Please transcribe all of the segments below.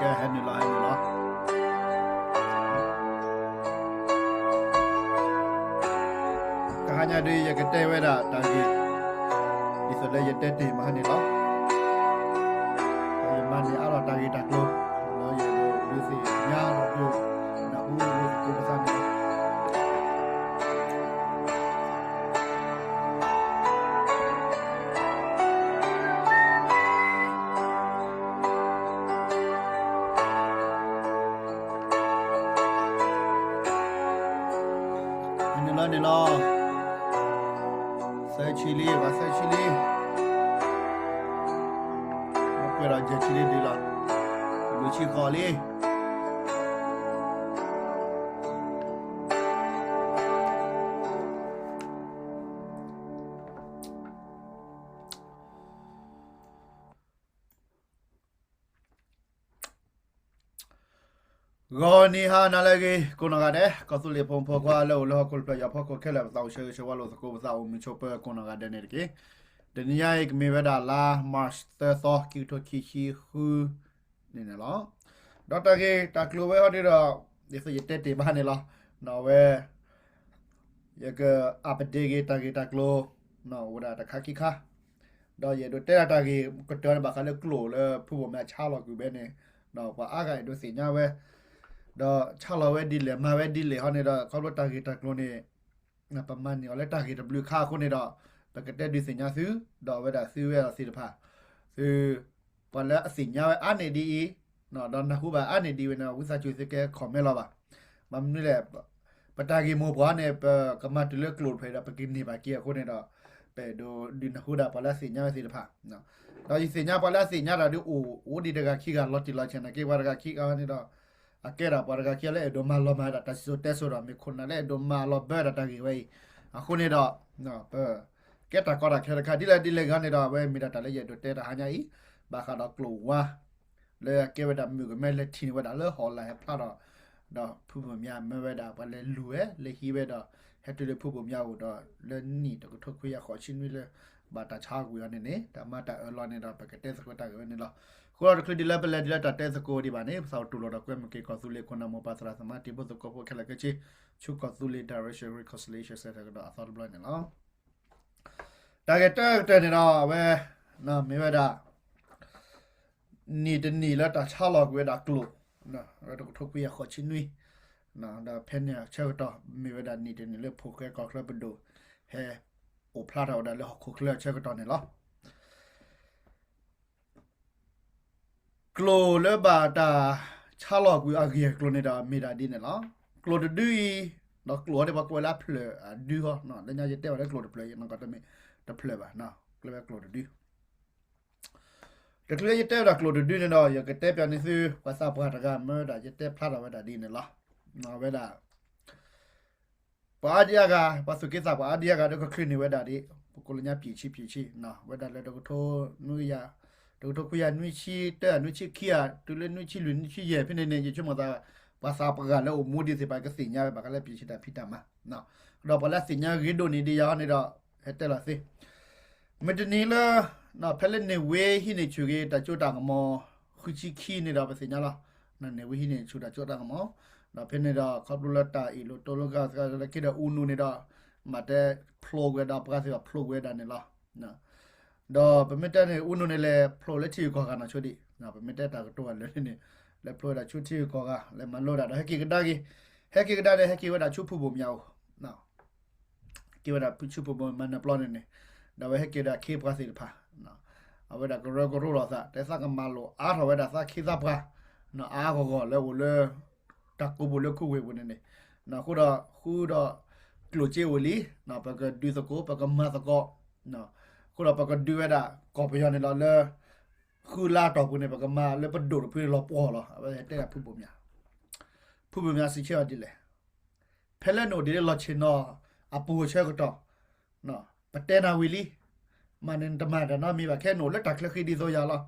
ကဲ ဟဲနုာ်လီၤ ဟဲနုာ်လီၤ. တဟါညါဒ် ယကတဲဝဲဒၣ်တၢ်ဂ့ၢ် ဒ်သိးလၢယတဲတ့ၢ်မးန့ၣ်လီၤ. ယမၤန့ၢ်အါထီၣ်တၢ်ဂ့ၢ်တၢ်ကျိၤ လၢယဒုးသ့ၣ်ညါဒီးဒုး နၢ်ဟူလၢသကိးပသးန့ၣ်လီၤ. န့ၣ်လီၤန့ၣ်လီၤ. သၢဆံလံ ပှၤသၢဆံလံ. ပှဲၤဒီးယဲၢ်ဆံလံဒ်လီၤ. လွံၢ်ဆံဃီလံ. ဂီၤနံၤဟါနၤလၢအဂ့ၤ ကိးနီၢ်ဂၤဒဲး ကီၢ်သူလ့ၤဖိမုၣ်ဖိခွါလၢအိၣ်လၢဟီၣ်ခိၣ်တဖျၢၣ်ညါဖီခိၣ်ခဲလၢာ် ပသးအိၣ်ဆၢဂ့ၤဆၢဝါလိာ်သကိး ပသးအိၣ်မုာ်ဆိးပၢၤကိးနီၢ်ဂၤဒဲးန့ၣ်တက့ၢ်. တနံၤညါအံၤ ကမ့ၢ်ဝဲဒၣ်လါ March သၢသီ ခံကထိခံဆံဃုန့ၣ်န့ၣ်လီၤ. ဒီးတၢ်ဂ့ၢ်တၢ်ကျိၤဝဲဟီဒ်ဒီး ဒ်သိးယတဲတ့ၢ်ဘၣ်န့ၣ်လီၤ. ဒီးအဝဲ ယက update က့ၤတၢ်ဂ့ၢ်တၢ်ကျိၤ အိၣ်ဝဲဒၣ်တခါခံခါ ဒီးယအဲၣ်ဒိးတဲဒၣ်တၢ်ဂ့ၢ်ကတၢၢ်န့ၣ် ဘၣ်ဃးလၢကျိာ်လၢဖုဘိၣ်မၠးဆါလီၤကွံာ်ဝဲန့ၣ် ဒီးပှၤအါဂၤအဲၣ်ဒိးသ့ၣ်ညါဝဲ ဒီးဆါလီၤဝဲဒ်လဲၣ် မၤဝဲဒ်လဲၣ်ဟီန့ၣ်ဒီး ခီဖျိတၢ်ဂ့ၢ်တၢ်ကျိၤန့ၣ် ပမၤန့ၢ်အီၤလၢတၢ်ဂ့ၢ်တဘျုးခါအဃိန့ၣ်ဒီး ပကတဲဒုးသ့ၣ်ညါသု ဒီးအဝဲဒၣ်သုဝဲဒၣ်သ့ၣ်တဖၣ် သု ပှၤလၢအသ့ၣ်ညါဝဲအါန့ၢ်ဒ်အံၤ ဒီးနၢ်ဟူဘၣ်အါန့ၢ်ဒ်ဝဲန့ၣ် ဝံသးစူၤသုကဲ comment လီၤဘၣ်. ဘၣ်မနုၤလဲၣ် ပတၢ်ဂ့ၢ်မိၢ်ပှၢ်န့ၣ် ပကမၤတုၤလၢကျိာ်တဖျၢၣ်ဒီး ပကန့ၢ်ဘၣ်က့ၤအဃိန့ၣ်ဒီး ပအဲၣ်ဒိးဒုးနၢ်ဟူဒၣ်ပှၤလၢအသ့ၣ်ညါဝဲသ့ၣ်တဖၣ် ဒီးယသ့ၣ်ညါပှၤလၢအသ့ၣ်ညါတၢ်ဒ်အိၣ် အိၣ်ဒံးတဂၤခံဂၤလီၤတံၢ်လီၤဆဲးန့ၣ် က့ၤပှၤတဂၤခံဂၤန့ၣ်ဒီး အကဲဒၣ်ပှၤတဂၤခံဂၤလၢအဲၣ်ဒိးမၤလီၤမၢ်ဒၣ်တၢ်စံၣ်စိၤတဲစိၤဒီး မ့ၢ်ခိၣ်နၢ်လၢအဲၣ်ဒိးမၤလီၤဘၢဒၣ်တၢ်ဂ့ၢ်ဝဲအံၤ အဃိန့ၣ်ဒီး ပ ကဲတၢ်ကီတၢ်ခဲတခါ ဒ်လဲၣ်ဒ်လဲၣ်ဂ့ၤန့ၣ်ဒီး အဝဲမ့ၢ်ဒၣ်တၢ်လၢယအဲၣ်ဒိးတဲတဟါညါအံၤ ဘၣ်ဃးဒီးကျိာ်ဝါ လၢအကဲဝဲဒၣ်မုၣ်ကမဲလဲၤထံၣ်န့ၢ်ဝဲဒၣ်လၢဟီၣ်လာ်ဟဲဖျါထီၣ် ဒီးဖုဘိၣ်မၠးမၢဝဲဒၣ်ပှၤလဲၤလူၤဝဲ လဲၤဟံးဝဲဒီး ဟဲတုၤလၢဖုဘိၣ်မၠးအအိၣ်ဒီး လၢနံၣ်တကထိခွံကယၤဃိးဆံနွံလၢ ဘၣ်တၢ်ဆါကွံာ်အီၤန့ၣ်န့ၣ် တၢ်မၤတၢ်အၢၣ်လီၤန့ၣ်ဒီး ပကတဲသကိးတၢ်ဂ့ၢ်ဝဲန့ၣ်လီၤ. အဃိဒီးတချုးဒ်လၢပလဲၤဒ်လၢတၢ်တဲသကိးဒံးဘၣ်န့ၣ် ပသးအိၣ်တူၢ်လိာ်ဒီးကွဲမုာ်က့ၤကီၢ်သူလ့ၤခိၣ်နၢ်မိၢ်ပၢ်သရၣ်သမါတံၤဖိသကိးဖိခဲလၢာ်ခဲဆ့ ဆူကီၢ်သူလ့ၤ Direction Reconciliation Center ကဒီးအသီတဘျီန့ၣ်လီၤ. တၢ်ဂ့ၢ်တၢ်ကတၢၢ်န့ၣ်ဒီး အဝဲ မ့ၢ်ဝဲဒၣ် နံၣ်တနံၣ်လၢတၢ်ဆါလီၤကွံာ်ဝဲဒၣ်ကျိာ် တကထိခွံကယၤဃိးဆံနွံ ဒီးဖဲန့ၣ်အဆၢကတီၢ် မ့ၢ်ဝဲဒၣ်နံၣ်တနံၣ်လၢဖိၣ်ဃဲကီၢ်ချၢပဒိၣ် ဟဲအိၣ်ဖျါထီၣ်ဝဲဒၣ်လၢဟီၣ်ခိၣ်ချၢအဆၢကတီၢ်န့ၣ်လီၤ. ကျိာ်လၢဘၣ်တၢ်ဆါလီၤကွံာ်အဂ့ၢ်အကျိၤန့ၣ်ဒီး မ့ၢ်ဒၣ်ဒ်န့ၣ်လီၤ. ကျိာ်တဒုအံၤ ဒီးကျိာ်ဟီဒ်ပှၤကွဲးလၢအဖျၢၣ်အဒုဟီ လၢညါယတဲဝဲလၢကျိာ်တဖျၢၣ်အံၤ နကီတမ့ၢ်တဖျၢၣ်ဘၣ် ကျဲဝဲကျိာ်တဒု တချုးယတဲဝဲဒၣ်ကျိာ်တဒုန့ၣ်ဒီး ယကတဲပၠးန့ၢ်သု ပှၤသးပှၢ်တဂၤမၢဝဲဒၣ် ယတဲဖျါထီၣ်ဝဲဒၣ်ဒ်န့ၣ်လီၤ. အဝဲဒၣ် ပှၤအါဒံအါဂၤ ပှၤသူၣ်က့သးပှၢ်အါဒံအါဂၤဒီးကချုးန့ၢ်ဝဲဒၣ်ဒ် ပကိးလၢညါ ပျောက်ခြင်း ပျောက်ခြင်း ဝဲဒၣ်လၢတကထိ တကထိခွံကယၤနွံဆံတၢ နွံဆံခံဂၤ တုၤလၢနွံဆံလွံၢ် နွံဆံယဲၢ်ဖဲန့ၣ်န့ၣ် ယဆိကမိၣ်သး ပှၤသးပှၢ်တဂၤလၢအိၣ်မူဒံးသ့ၣ်တဖၣ်ကသ့ၣ်ညါဝဲဘၣ်ဃးလၢ ပျောက်ခြင်း တၢ်ဖံးတၢ်မၤ ဒီးပှၤလၢအသ့ၣ်ညါဂ့ၤဒိၣ်န့ၢ်ဒံးယၤဟီန့ၣ်ဒီး ဟဲတဲလီၤသ့ မုၢ်တနံၤလၢ ဖဲလၢန့ၢ်ဝ့ဟံးန့ၢ်ဆူၣ်က့ၤတၢ်စိတၢ်ကမီၤ ဃုဆံခံန့ၣ်ဒီးပသ့ၣ်ညါလီၤ. န့ၢ်ဝ့ဟံးန့ၢ်ဆူၣ်တၢ်စိတၢ်ကမီၤ ဒီးဖဲန့ၣ်ဒီး ခီဖျိလၢတၢ်အ့ၣ်လိာ်တိလိာ်က့ၤသးလၢခံဒီး UNO န့ၣ်ဒီး မ့ၢ်တဲဖျိကွံာ်ဝဲဒီးပှၤသ့ၣ်တဖၣ်ဖျိကွံာ်ဝဲဒၣ်န့ၣ်လီၤ. ဒီးပမ့ၢ်တဲန့ၣ် UNO န့ၣ်လဲၤဖျိလၢထံဂုၤကီၢ်ဂၤနီၢ်ဆိဒံး ပမ့ၢ်တဲတၢ်ကတိၤအလၢာ်န့ၣ် လဲၤဖျိဝဲဒၣ်ဆူထံဂုၤကီၢ်ဂၤ လဲၤမၤလိဒၣ်ဒီးဟဲက့ၤကဒါက့ၤ ဟဲက့ၤကဒါန့ၣ် ဟဲက့ၤဝဲဒၣ်ဆူဖုဘိၣ်မၠးအအိၣ် က့ၤဝဲဒၣ်ဆူဖုဘိၣ်မၠးနၢ်ပျီန့ၣ်န့ၣ် ဒီးအဝဲဟဲက့ၤဝဲဒၣ်ခ့ပှၤသ့ၣ်တဖၣ် အဝဲဒၣ်ကရၢကရိလိာ်သး တဲသးကမၤလိာ်အါထီၣ်ဝဲဒၣ်သးခ့သးပှၤ အါဂီၢ်ဂီၢ်လၢအိၣ်လၢ တၢ်ကိးပူၤလၢခူဝ့ၢ်ပူၤန့ၣ်န့ၣ် အဃိဒီးဃုာ်ဒီး ကျိၣ်စ့အိၣ်လံ ပကဒုးသကိး ပကမၤသကိး အဃိဒီးပကဒုးဝဲဒၣ်ကီၢ်ပယီၤန့ၣ်လီၤလၢ ဃုလါအတီၢ်ပူၤန့ၣ် ပကမၤလၢပဒိၣ်တဖုန့ၣ်လီၤပှီၢ်လီၤ. အဝဲတဲဒၣ်ဖုဘိၣ်မၠး, ဖုဘိၣ်မၠးစံးဆၢအီၤဒ်လဲၣ်, ဖဲလၢနအိၣ်ဒံးလၢလီၢ်ဆ့ၣ်နီၤအပူၤအဆၢကတီၢ်, ပတဲနၤဝံၤလံ, မၤန့ၣ်နတမၤတၢ်နီတမံၤဘၣ်, ခဲနအိၣ်လၢတၢ်ချၢဃံဒ်သိးယၤလီၤ.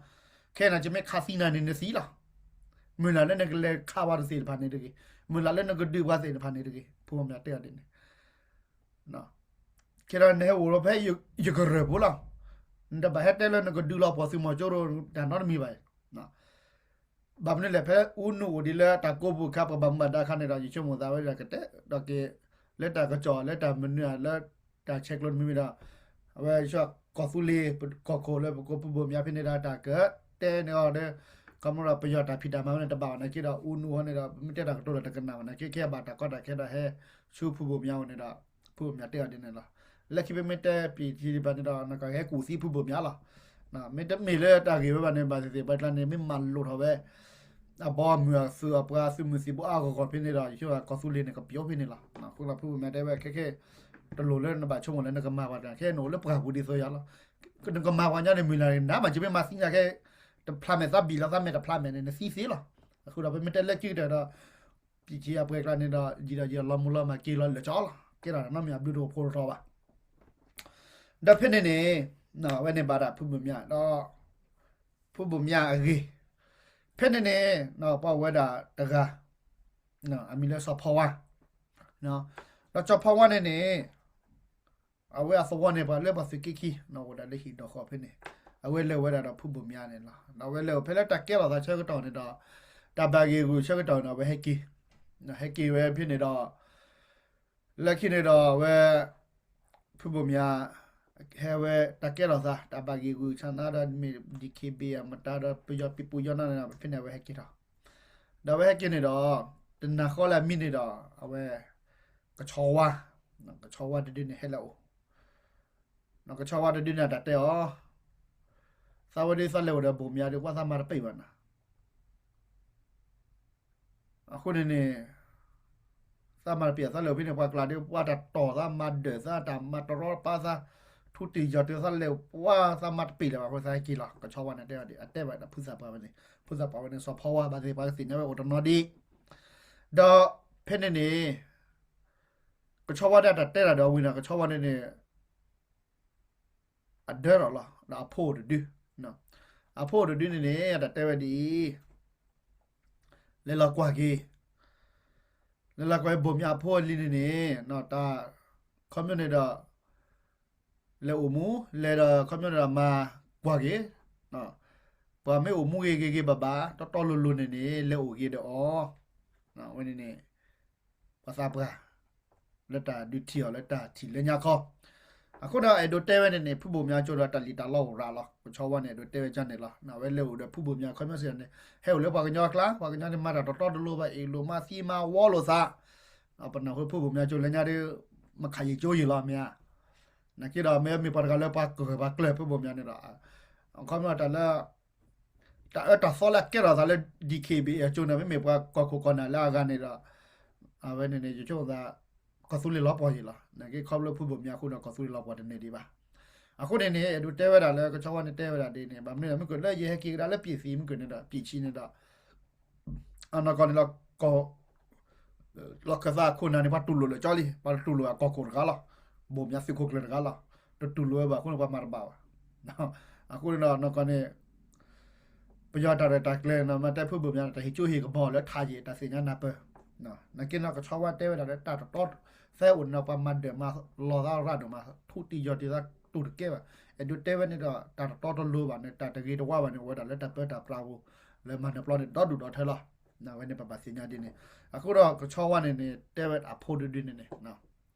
ခဲနၤကမ့ၢ်ခးသံနၤန့ၣ်နသံလီၤ. မုၢ်လၢ်လၢနကလဲၤခးပှၤတသ့ၣ်တဖၣ်န့ၣ်တဂ့ၤ, မုၢ်လၢ်လၢနကဒုးပှၤသ့ၣ်တဖၣ်န့ၣ်တဂ့ၤ, ဖုဘိၣ်မၠးတဲအီၤဒ်န့ၣ် ခဲဒီးနဟဲအိၣ်လီၤဖဲယကရၢၢ်ပူၤလီၤ. နတဘၣ်ဟဲတဲလၢနကဒုးလီၤပှီၢ်သုးမီၤကၠိတၢ်နီတမံၤဘၣ်. ဘၣ်မနုၤလဲၣ် ဖဲအူနုအိၣ်ဒံးလၢတၢ်ကိးပူၤအခါ ပှၤဘၣ်မူဘၣ်ဒါအခါန့ၣ်ဒီး ယဆိကမိၣ်သးဝဲဒၣ်ကတဲဒီးက့ၤ လၢတၢ်ကစီၣ် လၢတၢ်မနုၤ လၢတၢ်ဆဲးကျိးတမံၤမံၤဒီး အဝဲကီၢ်သူလ့ၤ ကီၢ်ခိၣ်လၢပကိးဖုဘိၣ်မၠးဖဲန့ၣ်ဒီး တၢ်ကတဲန့ၢ်အီၤဒီး ခီဖျိဒီးပယီၤတၢ်ဖံးတၢ်မၤဝဲန့ၣ် တဘၣ်အီၤနာ်က့ဒီး အူနုအီၤန့ၣ်ဒီး ပမ့ၢ်တဲတၢ်ကတိၤဒီးတကနၣ်ဘၣ်နာ်က့ ခဲအံၤဘၣ်တၢ်ကီတၢ်ခဲဒီးဟဲဆူဖုဘိၣ်မၠးအအိၣ်န့ၣ်ဒီး ဖုဘိၣ်မၠးတဲအီၤဒ်န့ၣ်လီၤ. လၢခံပမ့ၢ်တဲပံာ်ထံတဖၣ်န့ၣ်ဒီး နကဟဲကူၣ်သံဖုဘိၣ်မၠးလီၤ. မ့တမ့ၢ်လၢတၢ်ဂ့ၢ်ဝဲဘၣ်န့ၣ် ဘၣ်သ့ၣ်သ့ၣ်ပှၤကျါန့ၣ် မ့ၢ်မၤလိာ်ထီၣ်ဝဲ အဘီအမုၢ်အသုးအပှၤသုးမုၢ်သံၣ်ဘိအါဂီၢ်ဂီၢ်ဖဲန့ၣ်ဒီး ယဆိကမိၣ်ကီၢ်သူလ့ၤန့ၣ် ကပျီဖဲန့ၣ်လီၤ. အဃိဒီးဖုဘိၣ်မၠးတဲဝဲခဲခဲ တလိၣ်လၢနဘၣ်ဆိကမိၣ်လၢနကမၤပှၤတဂၤ ခဲနအိၣ်လၢပှၢ်ပူၤဒ်သိးယၤလီၤ. နကမၤပှၤညီန့ၣ် မုၢ်လၢ်န့ၣ် နမၤကမ့ၢ်မၤသံညါခဲ တဖျးမဲာ်သးဘံၣ်လီၤ သးမဲာ်တဖျးမဲာ်န့ၣ် နသံသ့လီၤ. အဃိဒီးပမ့ၢ်တဲလၢခံကတၢၢ်ဒီး ပံာ်ထံအပှဲၤကျါန့ၣ်ဒီး ယံာ်ဒီးယံာ်လီၤမူလီၤမၢ်က့ၤလီၤလၢာ်ကၠီလီၤ. ကဲဒီးနီတမံၤအဘျုးတအိၣ်ဖှိၣ်တထီၣ်ဘၣ်. ဒီးဖဲန့ၣ်န့ၣ် အဝဲန့ၣ်ဘၣ်တၢ်ဖုဘိၣ်မၠးဒီး ဖုဘိၣ်မၠးအဂ့ၢ်, ဖဲန့ၣ်န့ၣ် ပှၤအိၣ်ဝဲဒၣ်တဂၤ အမံၤလၢစီၤဖီဝါ, ဒီးစီၤဖီဝါန့ၣ်န့ၣ် အဝဲအသဝီန့ၣ် ပှၤလၢပှၤသုးက့ခံ အိၣ်ဒၣ်လၢဟံၣ်ဒီးဃီဖဲန့ၣ် အဝဲလဲၤဝဲဒၣ်ဒီးဖုဘိၣ်မၠးန့ၣ်လီၤ. ဒီးအဝဲလဲၤအိၣ်ဖဲလၢတၢ်ကဲထီၣ်သးဆၢကတီၢ်န့ၣ်ဒီး တၢ်ဘၣ်ဂ့ၢ်ဂူာ်ဆၢကတီၢ်န့ၣ် အဝဲဟဲက့ၤ, ဟဲက့ၤဝဲဖဲန့ၣ်ဒီး လၢခံန့ၣ်ဒီးအဝဲ ဖုဘိၣ်မၠး ဟဲဝဲတၢ်ကဲထီၣ်သး တၢ်ဘၣ်ဂ့ၢ်ဂူာ်ဆၢနၤဒီးမ့ၢ် DKBA အမတၤဒီးပယီၤပံၤပူၤယီၢ်နီၢ်န့ၣ်ဒီး ဖဲန့ၣ်အဝဲဟဲက့ၤထီၣ်, ဒီးအဝဲဟဲက့ၤန့ၣ်ဒီး တနၤဃီလၢအမံန့ၣ်ဒီး အဝဲ ကဆီဝါ, ကဆီဝါတဒုန့ၣ်ဟဲလၢအအိၣ်, ကဆီဝါတဒုန့ၣ်တၢ်တဲအီၤ, သးဝဲဒၣ်သးလဲၤအိၣ်ဒီးဘိၣ်မၠးဒီး ပှၤသးမၤတပ့ၢ်ဘၣ်နၤ အဃိန့ၣ်န့ၣ် သးမၤတပ့ၢ် သးလဲၤအိၣ်ဖဲန့ၣ် ပှၤကျါဒီး ပှၤတၢ်တီၢ်သးမၤဒၢၣ်သး တၢ်မၤတရီတပါသး ထူတံၢ်ယီၢ်တံၢ်သးလဲၤ ပှၤသးမၤတပ့ၢ်လၢၤဘၣ်အဃိ သးဟဲက့ၤလီၤ. ကဆီဝါန့ၣ်တဲအီၤဒ် အတဲဘၣ်ဒီးဖုသးပှၢ်ဝဲန့ၣ် ဖုသးပှၢ်ဝဲန့ၣ် စီၤဖီဝါဘၣ်သ့ၣ်ပှၤကသ့ၣ်ညါဝဲအိၣ်တနီၤဒံး ဒီးဖဲန့ၣ်န့ၣ် ကဆီဝါဒၣ်တၢ်တဲတၢ်ဒီးအဝံၤန့ၣ် ကဆီဝါန့ၣ်န့ၣ် အဒၢထီၣ်လီၤ ဒီးအဖိအိၣ်တဒု, အဖိအိၣ်တဒုန့ၣ်န့ၣ် အတၢ်တဲဝဲဒ်အံၤ, လဲၤလီၤကွၢ်က့ၤ, လဲၤလီၤကွၢ်က့ၤဘိၣ်မၠးအဖိအလံၤန့ၣ်န့ၣ် တၢ် ခီပညီန့ၣ်ဒီး လဲၤအိၣ်မူ လဲၤဒီးခီပညီန့ၣ်ဒီးမၤကွၢ်က့ၤ, ပှၤမ့ၢ်အိၣ်မူဂ့ၤဂ့ၤဂ့ၤဘၣ်ဘၣ် တီတီလိၤလိၤန့ၣ်န့ၣ် လဲၤအိၣ်က့ၤဒီးအီၤ, ဝဲန့ၣ်န့ၣ် ပှၤသးပှၢ် လၢတၢ်ဒုးထံၣ်အီၤလၢတၢ်ထံၣ်လၢညါခီ, အဃိဒီးအဲၣ်ဒိးတဲဝဲန့ၣ်န့ၣ် ဖုဘိၣ်မၠးကၠိဒီးတၢ်လံၣ်တၢ်လီအိၣ်ရၤလီၤ. ကဆီဝါန့ၣ် အဲၣ်ဒိးတဲဝဲဒ်န့ၣ်လီၤ. အဝဲလဲၤအိၣ်ဒီးဖုဘိၣ်မၠးခီပညီစ့ၢ်န့ၣ် ဟဲအိၣ်လၢပှၤကညီအကျါ ပှၤကညီန့ၣ်မၤတၢ်တီတီလိၤလိၤဘၣ် အ့ၣ်လိာ်မၤသံမၤဝီလိာ်သး, ပနၢ်ဟူဖုဘိၣ်မၠးကၠိလၢညါဒီး မ့ၢ်ခးယံာ်ကၠိယံာ်လီၤမ့ၢ်ဧါ. နာ်က့ဒီးမ့ၢ်မ့ၢ်ပှၤတဂၤလၢပှၤကဂၢၢ်ပှၤကျၢၤဖုဘိၣ်မၠးန့ၣ်ဒီး အခီပညီတၢ်လၢ တၢ်အၢတၢ်သီလၢအကဲထီၣ်သးလၢ DKBA အကၠိန့ၣ် မ့မ့ၢ်ပှၤကီၢ်ခိၣ်ကီၢ်နၢ်လၢအဂၤန့ၣ်ဒီး အဝဲန့ၣ်န့ၣ် ယဆိကမိၣ်သး ကီၢ်သူလ့ၤလီၤပှီၢ်ယံၤလီၤ. နာ်က့ခီဖျိဖုဘိၣ်မၠးအဃိဒီးကီၢ်သူလ့ၤလီၤပှီၢ်တန့ၢ်ဒံးဘၣ်. အဃိန့ၣ်န့ၣ် အဲၣ်ဒိးတဲဝဲဒၣ်လၢကဆီဝါန့ၣ်တဲဝဲဒၣ်ဒ်န့ၣ် ဘၣ်မနုၤလဲၣ် မ့ၢ်ကွၢ်လၢယဟဲက့ၤကဒါလၢပံာ်သံ မ့ၢ်ကွၢ်န့ၣ်ဒီး ပံာ်ဆံန့ၣ်ဒီး အနီၢ်ကီၢ်န့ၣ်လီၤ လီၢ်ခၢၣ်သးအခိၣ်နၢ်န့ၣ် ပှၤတူၢ်လိာ်လၢာ်ကၠီလံ ပှၤတူၢ်လိာ်အကီၢ်ခိၣ်တဂၤလီၤ. ဘိၣ်မၠးသုးခိၣ်ကျၢၢ်တဂၤလီၤ. တတူၢ်လိာ်ဝဲဘၣ်အဃိန့ၣ် ပှၤမၤတဘၣ်ဘၣ်. အဃိန့ၣ်ဒီးနီၢ်ကီၢ်န့ၣ် ပယီၤတၢ်ရဲၣ်တၢ်ကျဲၤန့ၣ် မ့ၢ်တဲဖုဘိၣ်မၠးန့ၣ် တၢ်ဟ့ၣ်ကၠိဟ့ၣ်ကမီၤလၢထးယံာ်တၢ်သ့ၣ်ညါနၢ်ပၢၢ်. နာ်က့နီၢ်ကဆီဝါတဲဝဲဒၣ်လၢတၢ်တတီ သဲအိၣ်န့ၣ်ဒီး ပှၤမၤဒၢၣ်မၤလီၤသးရၣ်ဒိၣ်မး ထူတံၢ်ယီၢ်တံၢ်သးတူၢ်တကဲဘၣ်. အဲၣ်ဒိးတဲဝဲန့ၣ်ဒီး တၢ်တတီတလိၤဘၣ်န့ၣ် တၢ်တဂ့ၤတဝါဘၣ်န့ၣ် အိၣ်ဝဲဒၣ်လၢတၢ်ပၢတၢ်ပြးပူၤ လၢမၤနၢၤပျီန့ၣ် ဒီဒူၣ်ဒီထၢလီၤ. အဝဲန့ၣ်ပဘၣ်သ့ၣ်ညါဒ်န့ၣ် အဃိဒီးကဆီဝါန့ၣ်န့ၣ် တဲဝဲအဖိတဒုန့ၣ်န့ၣ်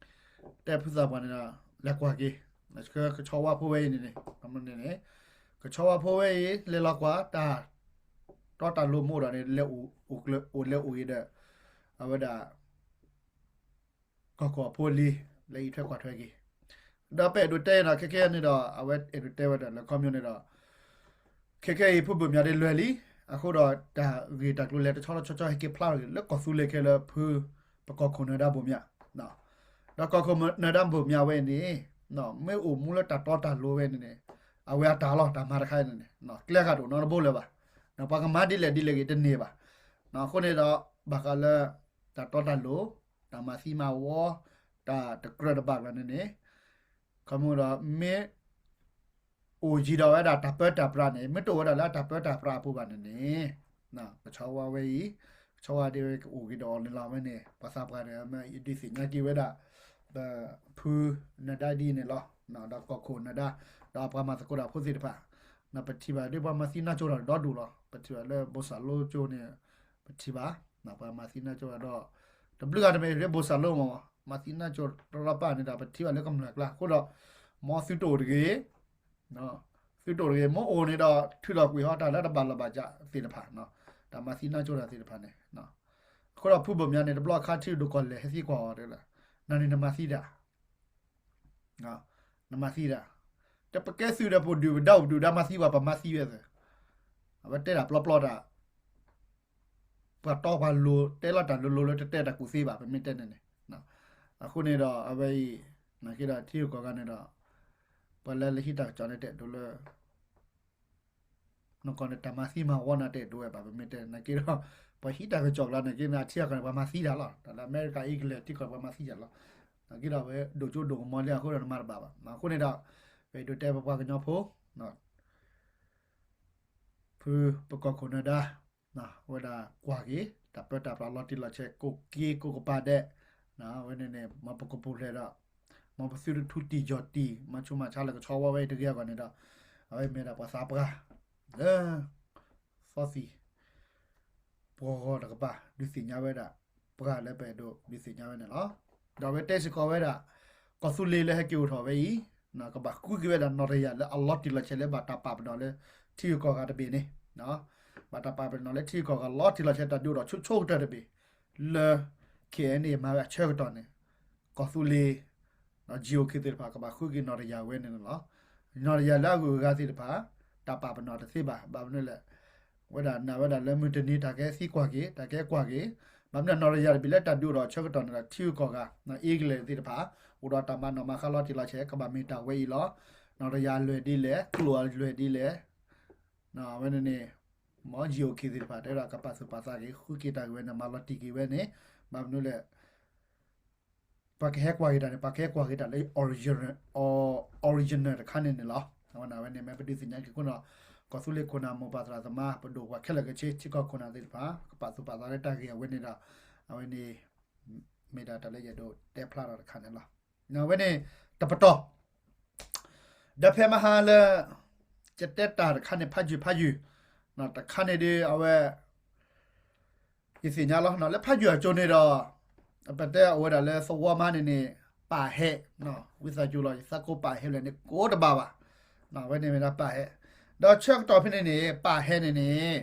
တဲဖုသးပှၢ်န့ၣ်ဒီး လဲၤကွၢ်က့ၤ ကဆီဝါဖိဝဲအံၤန့ၣ်န့ၣ် န့ၣ် ကဆီဝါဖိဝဲအံၤ လဲၤလီၤကွၢ် တၢ်တီတၢ်လိၤမ့ၢ်အိၣ်ဒီးန့ၣ် လဲၤအိၣ်ကျၢၤအိၣ်လဲၤအိၣ်အံၤဒီး အဝဲဒၣ် ကီၢ်ခိၣ်အဖိအလံၤ လဲၤအံးထွဲကွၢ်ထွဲက့ၤ ဒီးပအဲၣ်ဒိးတဲအံၤဒီး ခဲခဲန့ၣ်ဒီး အဝဲအဲၣ်ဒိးတဲဝဲဒၣ်လၢခီပညီန့ၣ်ဒီး ခဲခဲအံၤ ဖုဘိၣ်မၠးဒ်လဲၣ်လံ, အဃိဒီးတၢ်ဂ့ၢ်တၢ်ကျိၤလဲၤတဆီတဆီဆီဟဲက့ၤဖျါထီၣ်က့ၤ လၢကီၢ်သူလ့ၤခဲလၢာ်ဖု ပကီၢ်ခိၣ်နၢၤဒါဘိၣ်မၠး, ဒီးကီၢ်ခိၣ်နၢၤဒါဘိၣ်မၠးဝဲအံၤန့ၣ် မ့ၢ်အိၣ်မူလၢတၢ်တီတၢ်လိၤဝဲန့ၣ်န့ၣ် အဝဲအတၢ်လီၤ တၢ်မၤတခါအံၤန့ၣ်န့ၣ် ကျဲဃာ်တအိၣ်နီတဘိလၢၤဘၣ်. ပှၤကမၤဒ်လဲၣ်ဒ်လဲၣ်ဂ့ၤတန့ၢ်ဘၣ်. အဃိန့ၣ်ဒီး ဘၣ်ဃးလၢ တၢ်တီတၢ်လိၤ, တၢ်မၤသံမၤဝီ, တၢ်တကြၢးတဘၣ်ဘၣ်န့ၣ်န့ၣ် ခီမ့ၢ်ဒီးမ့ၢ် အိၣ်ယံၤဒီးဝဲဒၣ်တၢ်ပၢတၢ်ပြးန့ၣ် မ့ၢ်တအိၣ်ဝဲဒၣ်လၢတၢ်ပၢတၢ်ပြးအပူၤဘၣ်န့ၣ်န့ၣ် ကဆီဝါဝဲအံၤ ကဆီဝါဒ်ဝဲကအိၣ်က့ၤဒီးအီၤန့ၣ်လီၤ. ဝဲန့ၣ် ပှၤသးပှၢ်ဒီး မ့ၢ်ယဒုးသ့ၣ်ညါက့ၤဝဲဒၣ် ဖုနဒါဒ်န့ၣ်လီၤ. ဒီးကီၢ်ခိၣ်နဒါ ဒီးပှၤမၤသကိးတၢ်ဖိသ့ၣ်တဖၣ် ပထံၣ်ဘၣ်ဒ်ပှၤမၤသံနါကၠိတၢ်ဒီဒူၣ်လီၤ. ပထံၣ်ဘၣ်လၢဘိၣ်စၢ်လိကၠိန့ၣ် ပထံၣ်ဘၣ် ပှၤမၤသံနါကၠိတၢ်ဒီး တဘျုးဂၤတမ့ၢ်ဒ်ဘိၣ်စၢ်လိမ့ၢ် မၤသံနါကၠိတရၢပၢ်န့ၣ်ဒီး ပထံၣ်ဘၣ်လၢကမျၢၢ်ကျါ အဃိဒီး မ်သုတအိၣ်တဂ့ၤ သုတအိၣ်တဂ့ၤ မ့ၢ်အိၣ်န့ၣ်ဒီး ထုးထီၣ်ကွံာ်ဟီတၢ်လၢတဘၣ်လီၢ်ဘၣ်စးသ့ၣ်တဖၣ် တၢ်မၤသံနါကၠိတၢ်သ့ၣ်တဖၣ်န့ၣ် အဃိဒီးဖုဘိၣ်မၠါန့ၣ် တဘျီအခါထံဒိၣ်ကီၢ်လဲၢ်ဟဲသံကွၢ်အီၤတဲလၢ နၤန့ၣ်နမၤသံတၢ် နမၤသံတၢ် တပကဲသုးဒီးပဒုၣ်ပဒါအိၣ်ပဒုၣ်ဒါမၤသံဘၣ် ပမၤသံဝဲသ့ၣ် အဝဲတဲဒၣ်ပျီပျီတၢ် ပှၤတီပှၤလိၤ တဲလီၤတၢ်လိၤလိၤလၢတတဲတၢ်ကူၣ်သ့ဘၣ် ပမ့ၢ်တဲန့ၣ်န့ၣ် အဃိန့ၣ်ဒီး အဝဲအံၤ နာ်က့ဒီးထံဂုၤကီၢ်ဂၤန့ၣ်ဒီး ပှၤလၢလၢဟံးတၢ်ကစီၣ်န့ၣ်တဲဒိးလၢ နကီၢ်န့ၣ် တၢ်မၤသံမၤဝီနၤတဲဒိးဝဲဘၣ် ပမ့ၢ်တဲနာ်က့ဒီး ပှၤဟံးတၢ်ကစီၣ်ကျါနာ်က့န့ၣ် အထံအကီၢ်န့ၣ် ပှၤမၤသံတၢ်လီၤ တၢ်လၢအမဲရကၤ အ့ကလဲၢ် ထံကီၢ်ပှၤမၤသံတၢ်လီၤ နာ်က့ဒီးဝဲဒိၣ်ကၠိဒိၣ်ကမီၤလံအဃိဒီးနမၤတဘၣ်ဘၣ် အဃိန့ၣ်ဒီး ပဒိးတဲပပှၤကညီဖိ ဖုပကီၢ်ခိၣ်နၢၤဒါ ဝဲဒၣ်ကွၢ်က့ၤ တၢ်ပၢတၢ်ပြးလီၤတံၢ်လီၤဆဲး ကိၣ်က့ကိၣ်ကပၤဒဲး ဝဲန့ၣ်န့ၣ် မ်ပကပူၤဖျဲးဒီး မ်ပသုတထူတံၢ်ယီၢ်တံၢ် မၤဆူးမၤဆါလၢကဆီဝါဝဲအံၤတဂ့ၤအဂီၢ်န့ၣ်ဒီး အဝဲမ့ၢ်ဒၣ်ပှၤသးပှၢ် လၢ သီသံၣ် ပှီၤဂီၤတကပၤ ဒုးသ့ၣ်ညါဝဲဒၣ် ပှၤလၢပအဲၣ်ဒိးဒုးသ့ၣ်ညါဝဲန့ၣ်လီၤ. ဒီးအဝဲတဲစ့ၢ်ကီးဝဲဒၣ် ကီၢ်သူလ့ၤလၢဟဲက့ၤအိၣ်ထီၣ်ဝဲအံၤ ကဘၣ်ဃုက့ၤဝဲဒၣ်နီၢ်တယၢ်လၢအလီၤတံၢ်လီၤဆဲးလၢဘၣ်တၢ်ပာ်ပနီၣ်လၢထံဂုၤကီၢ်ဂၤတဘ့ၣ်န့ၣ် ဘၣ်တၢ်ပာ်ပနီၣ်လၢထံဂုၤကီၢ်ဂၤလီၤတံၢ်လီၤဆဲးတၢ်ဒုးအိၣ်ထီၣ်ဆိဆိကတၢၢ်တဘ့ၣ် လၢ ခဲအံၤန့ၣ် မၤဝဲအဆၢကတီၢ်န့ၣ် ကီၢ်သူလ့ၤ ဒီး GOK သ့ၣ်တဖၣ် ကဘၣ်ဃုက့ၤနီၢ်တယၢ်ဝဲန့ၣ်လီၤ. နီၢ်တယၢ်လၢအဂုၤအဂၤသ့ၣ်တဖၣ် တၢ်ပာ်ပနီၣ်တသ့ဘၣ်. ဘၣ်မနုၤလဲၣ်, ဝဲဒၣ်နာ်ဝဲဒၣ်လၢမုၢ်တနံၤတၢ်ကဟဲသံကွၢ်က့ၤ တၢ်ကဟဲကွၢ်က့ၤ, ဘၣ်မနုၤနီၢ်တယၢ်တဘ့ၣ်လၢတၢ်ဒုးအိၣ်ဒီးအဆၢကတီၢ်န့ၣ်ဒီး ထံဂုၤကီၢ်ဂၤ အ့ကလဲၣ်သ့ၣ်တဖၣ် အိၣ်ဒီးတၢ်မၤနီၣ်မၤဃါလီၤတံၢ်လီၤဆဲး ကဘၣ်မ့ၢ်တၢ်ဝဲအံၤလီၤ. နီၢ်တယၢ်အလွဲၢ်ဒ်လဲၣ်, ကျိာ်အလွဲၢ်ဒ်လဲၣ်, အဝဲန့ၣ်န့ၣ် မ် GOK သ့ၣ်တဖၣ် တဲဝဲဒၣ်ကပာ်သူၣ်ပာ်သးက့ၤ ဃုက့ၤတၢ်ဂ့ၢ်ဝဲန့ၣ် မၤလီၤတံၢ်က့ၤဝဲန့ၣ်, ဘၣ်မနုၤလဲၣ် ပှၤကဟဲကွၢ်က့ၤတၢ်န့ၣ် ပှၤကဟဲကွၢ်က့ၤတၢ်လၢ original တခါန့ၣ်န့ၣ်လီၤ. အဝဲန့ၣ် အဝဲန့ၣ် မ့ၢ်ပဒုးသ့ၣ်ညါက့ၤခိၣ်နီၣ် ကီၢ်သူလ့ၤခိၣ်နၢ်မိၢ်ပၢ်သရၣ်သမါ ပဒိၣ်ပှၤခဲလၢာ်ခဲဆ့ ထံကီၢ်ခိၣ်နၢ်သ့ၣ်တဖၣ် ကပာ်သူၣ်ပာ်သးလၢတၢ်ဂ့ၢ်အဝဲန့ၣ်ဒီး အဝဲန့ၣ် မ့ၢ်ဒၣ်တၢ်လၢယအဲၣ်ဒိးတဲဖျါထီၣ်တခါန့ၣ်လီၤ. အဝဲန့ၣ် တပတီၢ် ဒီးဖဲမဟါလၢ ယတဲတၢ်တခါန့ၣ် ဖးယုၢ်ဖးယုၢ်, တခါန့ၣ်ဒီး အဝဲ ယသ့ၣ်ညါလီၤ လၢဖးယုၢ်အကၠိန့ၣ်ဒီး ပတဲအဝဲဒၣ်လၢသဝီမါန့ၣ်န့ၣ် ပၢ်ဟဲ, ဝံသးစူၤလီၤ ယသးကိးပၢ်ဟဲဖျၢၣ်န့ၣ် ကိးတဘၣ်ဘၣ်, အဝဲန့ၣ်မ့ၢ်ဒၣ်ပၢ်ဟဲ, ဒီးဆၢကတီၢ်ဖဲန့ၣ်န့ၣ် ပၢ်ဟဲန့ၣ်န့ၣ်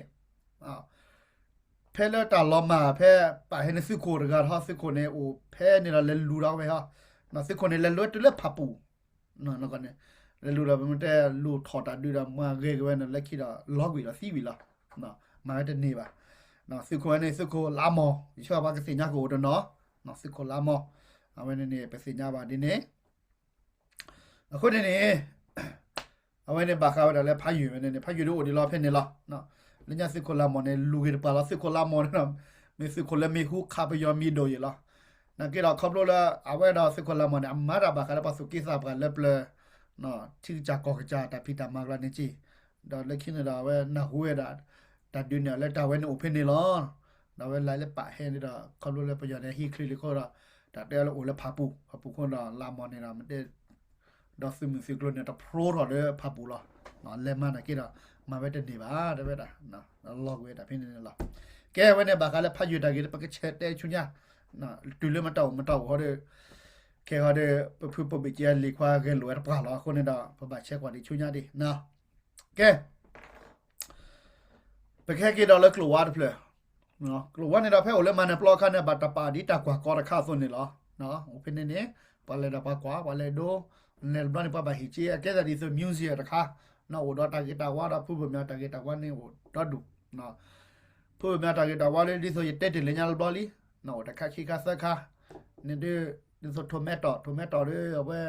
ဖဲလၢတၢ်လီၤမၢ်ဖဲ ပၢ်ဟဲန့ၣ်သုးခိၣ်တဂၤထီၣ် သုးခိၣ်န့ၣ်အိၣ်ဖဲန့ၣ်ဒီးလဲၤလူၤဒီးဝဲဟီ, သုးခိၣ်န့ၣ်လဲၤလူၤဝဲတုၤလၢဖၣ်ပူၤ, လဲၤလူၤဒီး ပမ့ၢ်တဲလူၤထီၣ်တၢ်ဒုးဒီးမၤဂ့ၤက့ၤဝဲန့ၣ် လၢခံဒီးလီၤကွံာ်ဒီးသံဝံၤလီၤ, မၤဝဲတန့ၢ်ဘၣ်, သုးခိၣ်ဝဲန့ၣ် သုးခိၣ်လါမီၢ် ယဆၢပှၤကသ့ၣ်ညါကအိၣ်တနီၤ, သုးခိၣ်လါမီၢ်, အဝဲန့ၣ်န့ၣ် ပသ့ၣ်ညါဘၣ်ဒ်န့ၣ် အဃိန့ၣ်န့ၣ် အဝဲန့ၣ်ဘၣ်ဃးဝဲဒၣ်လၢဖးယုၢ်ဝဲန့ၣ်န့ၣ် ဖးယုၢ်ဒ်အိၣ်ဒံးလီၤဖဲန့ၣ်လီၤ. လၢညါသုးခိၣ်လါမီၢ်န့ၣ် လူၤဂ့ၤတပှၢ်လီၤ သုးခိၣ်လါမီၢ်န့ၣ်ဒီး မ့ၢ်သုးခိၣ်လၢမ့ၢ်ဟူခးပယီၤမံၤဒိၣ်ယဲၢ်လီၤ. နာ်က့ဒီးခီဖျိလၢအဝဲဒီးသုးခိၣ်လါမီၢ်န့ၣ် အမၤတၢ်ဘၣ်ဃးလၢပှၤသူၣ်က့သးပှၢ်လၢပျၢၤ ထံကစၢ်ကီၢ်ကစၢ်တၢ်ဖံးတၢ်မၤကျါန့ၣ်က့ၢ်, ဒီးလၢခံန့ၣ်ဒီးအဝဲနၢ်ဟူဝဲဒၣ် တၢ်ဒုးန့ၣ်လၢတၢ်ဝဲန့ၣ်အိၣ်ဖဲန့ၣ်လီၤ. ဒီးအဝဲလဲၤလၢပၢ်ဟဲန့ၣ်ဒီး ခီဖျိလၢပယီၤန့ၣ်ဟံးချ့လံအဃိဒီး တၢ်တဲအီၤလၢအိၣ်လၢဖၣ်ပူၤ ဖၣ်ပူၤအဃိဒီး လါမီၢ်န့ၣ်ဒီး မ့ၢ်တဲ ဒီးသုးမုၢ်သုးကျိၤန့ၣ် တဖျိထီၣ်လၢဖၣ်ပူၤလီၤ. လဲၤမၤနာ်က့ဒီး မၤဝဲတန့ၢ်ဘၣ် တဲဝဲဒၣ် လီၤကွံာ်ဝဲဒၣ်ဖဲန့ၣ်န့ၣ်လီၤ. ကဲဝဲန့ၣ်ဘၣ်ဃးလၢဖးယုၢ်တၢ်ဂ့ၢ် ပကဆဲးတဲဆူညါ တုၤလၢမတၤအိၣ်မတၤအိၣ်ဃီဒီး ခဲဃီဒီး ပဖုပိာ်ဘ့ၣ်က့ၤအလံၤခွါဂဲၤလိာ်ဝဲတပှၢ်လီၤ. အဃိန့ၣ်ဒီး ပဘၣ်ဆဲးကွၢ်ဒံးဆူညါဒံး ကဲ ပကဟဲက့ၤဒီးလၢကျိာ်ဝါတဖျၢၣ်, ကျိာ်ဝါန့ၣ်ဒီးဖဲအိၣ်လၢမၤနၢၤပျီအခါန့ၣ် ဘၣ်တၢ်ပာ်ဒ်တၢ်ကွၢ်ကီတခါအသိးန့ၣ်လီၤ. အိၣ်ဖဲန့ၣ်န့ၣ် ပှၤလဲၤဒီးပှၤကွၢ် ပှၤလဲၤဒိ လဲၤတဘျီန့ၣ် ပှၤဘၣ်ဟ့ၣ်က့ၤအကဲသးဒ်သိး museum တခါ, အိၣ်ဒီးတၢ်ဂ့ၤတၢ်ဝါဒီးဖုဘိၣ်မၠါတၢ်ဂ့ၤတၢ်ဝါန့ၣ်အိၣ်ဒီဒူၣ်, ဖုဘိၣ်မၠါတၢ်ဂ့ၤတၢ်ဝါလၢဒ်သိးယတဲတ့ၢ်လၢညါတဘျီလံ, အိၣ်တခါခံခါသၢခါ, န့ၣ်ဒ် ဒ်သိး tomato tomato ဒီးအဝဲ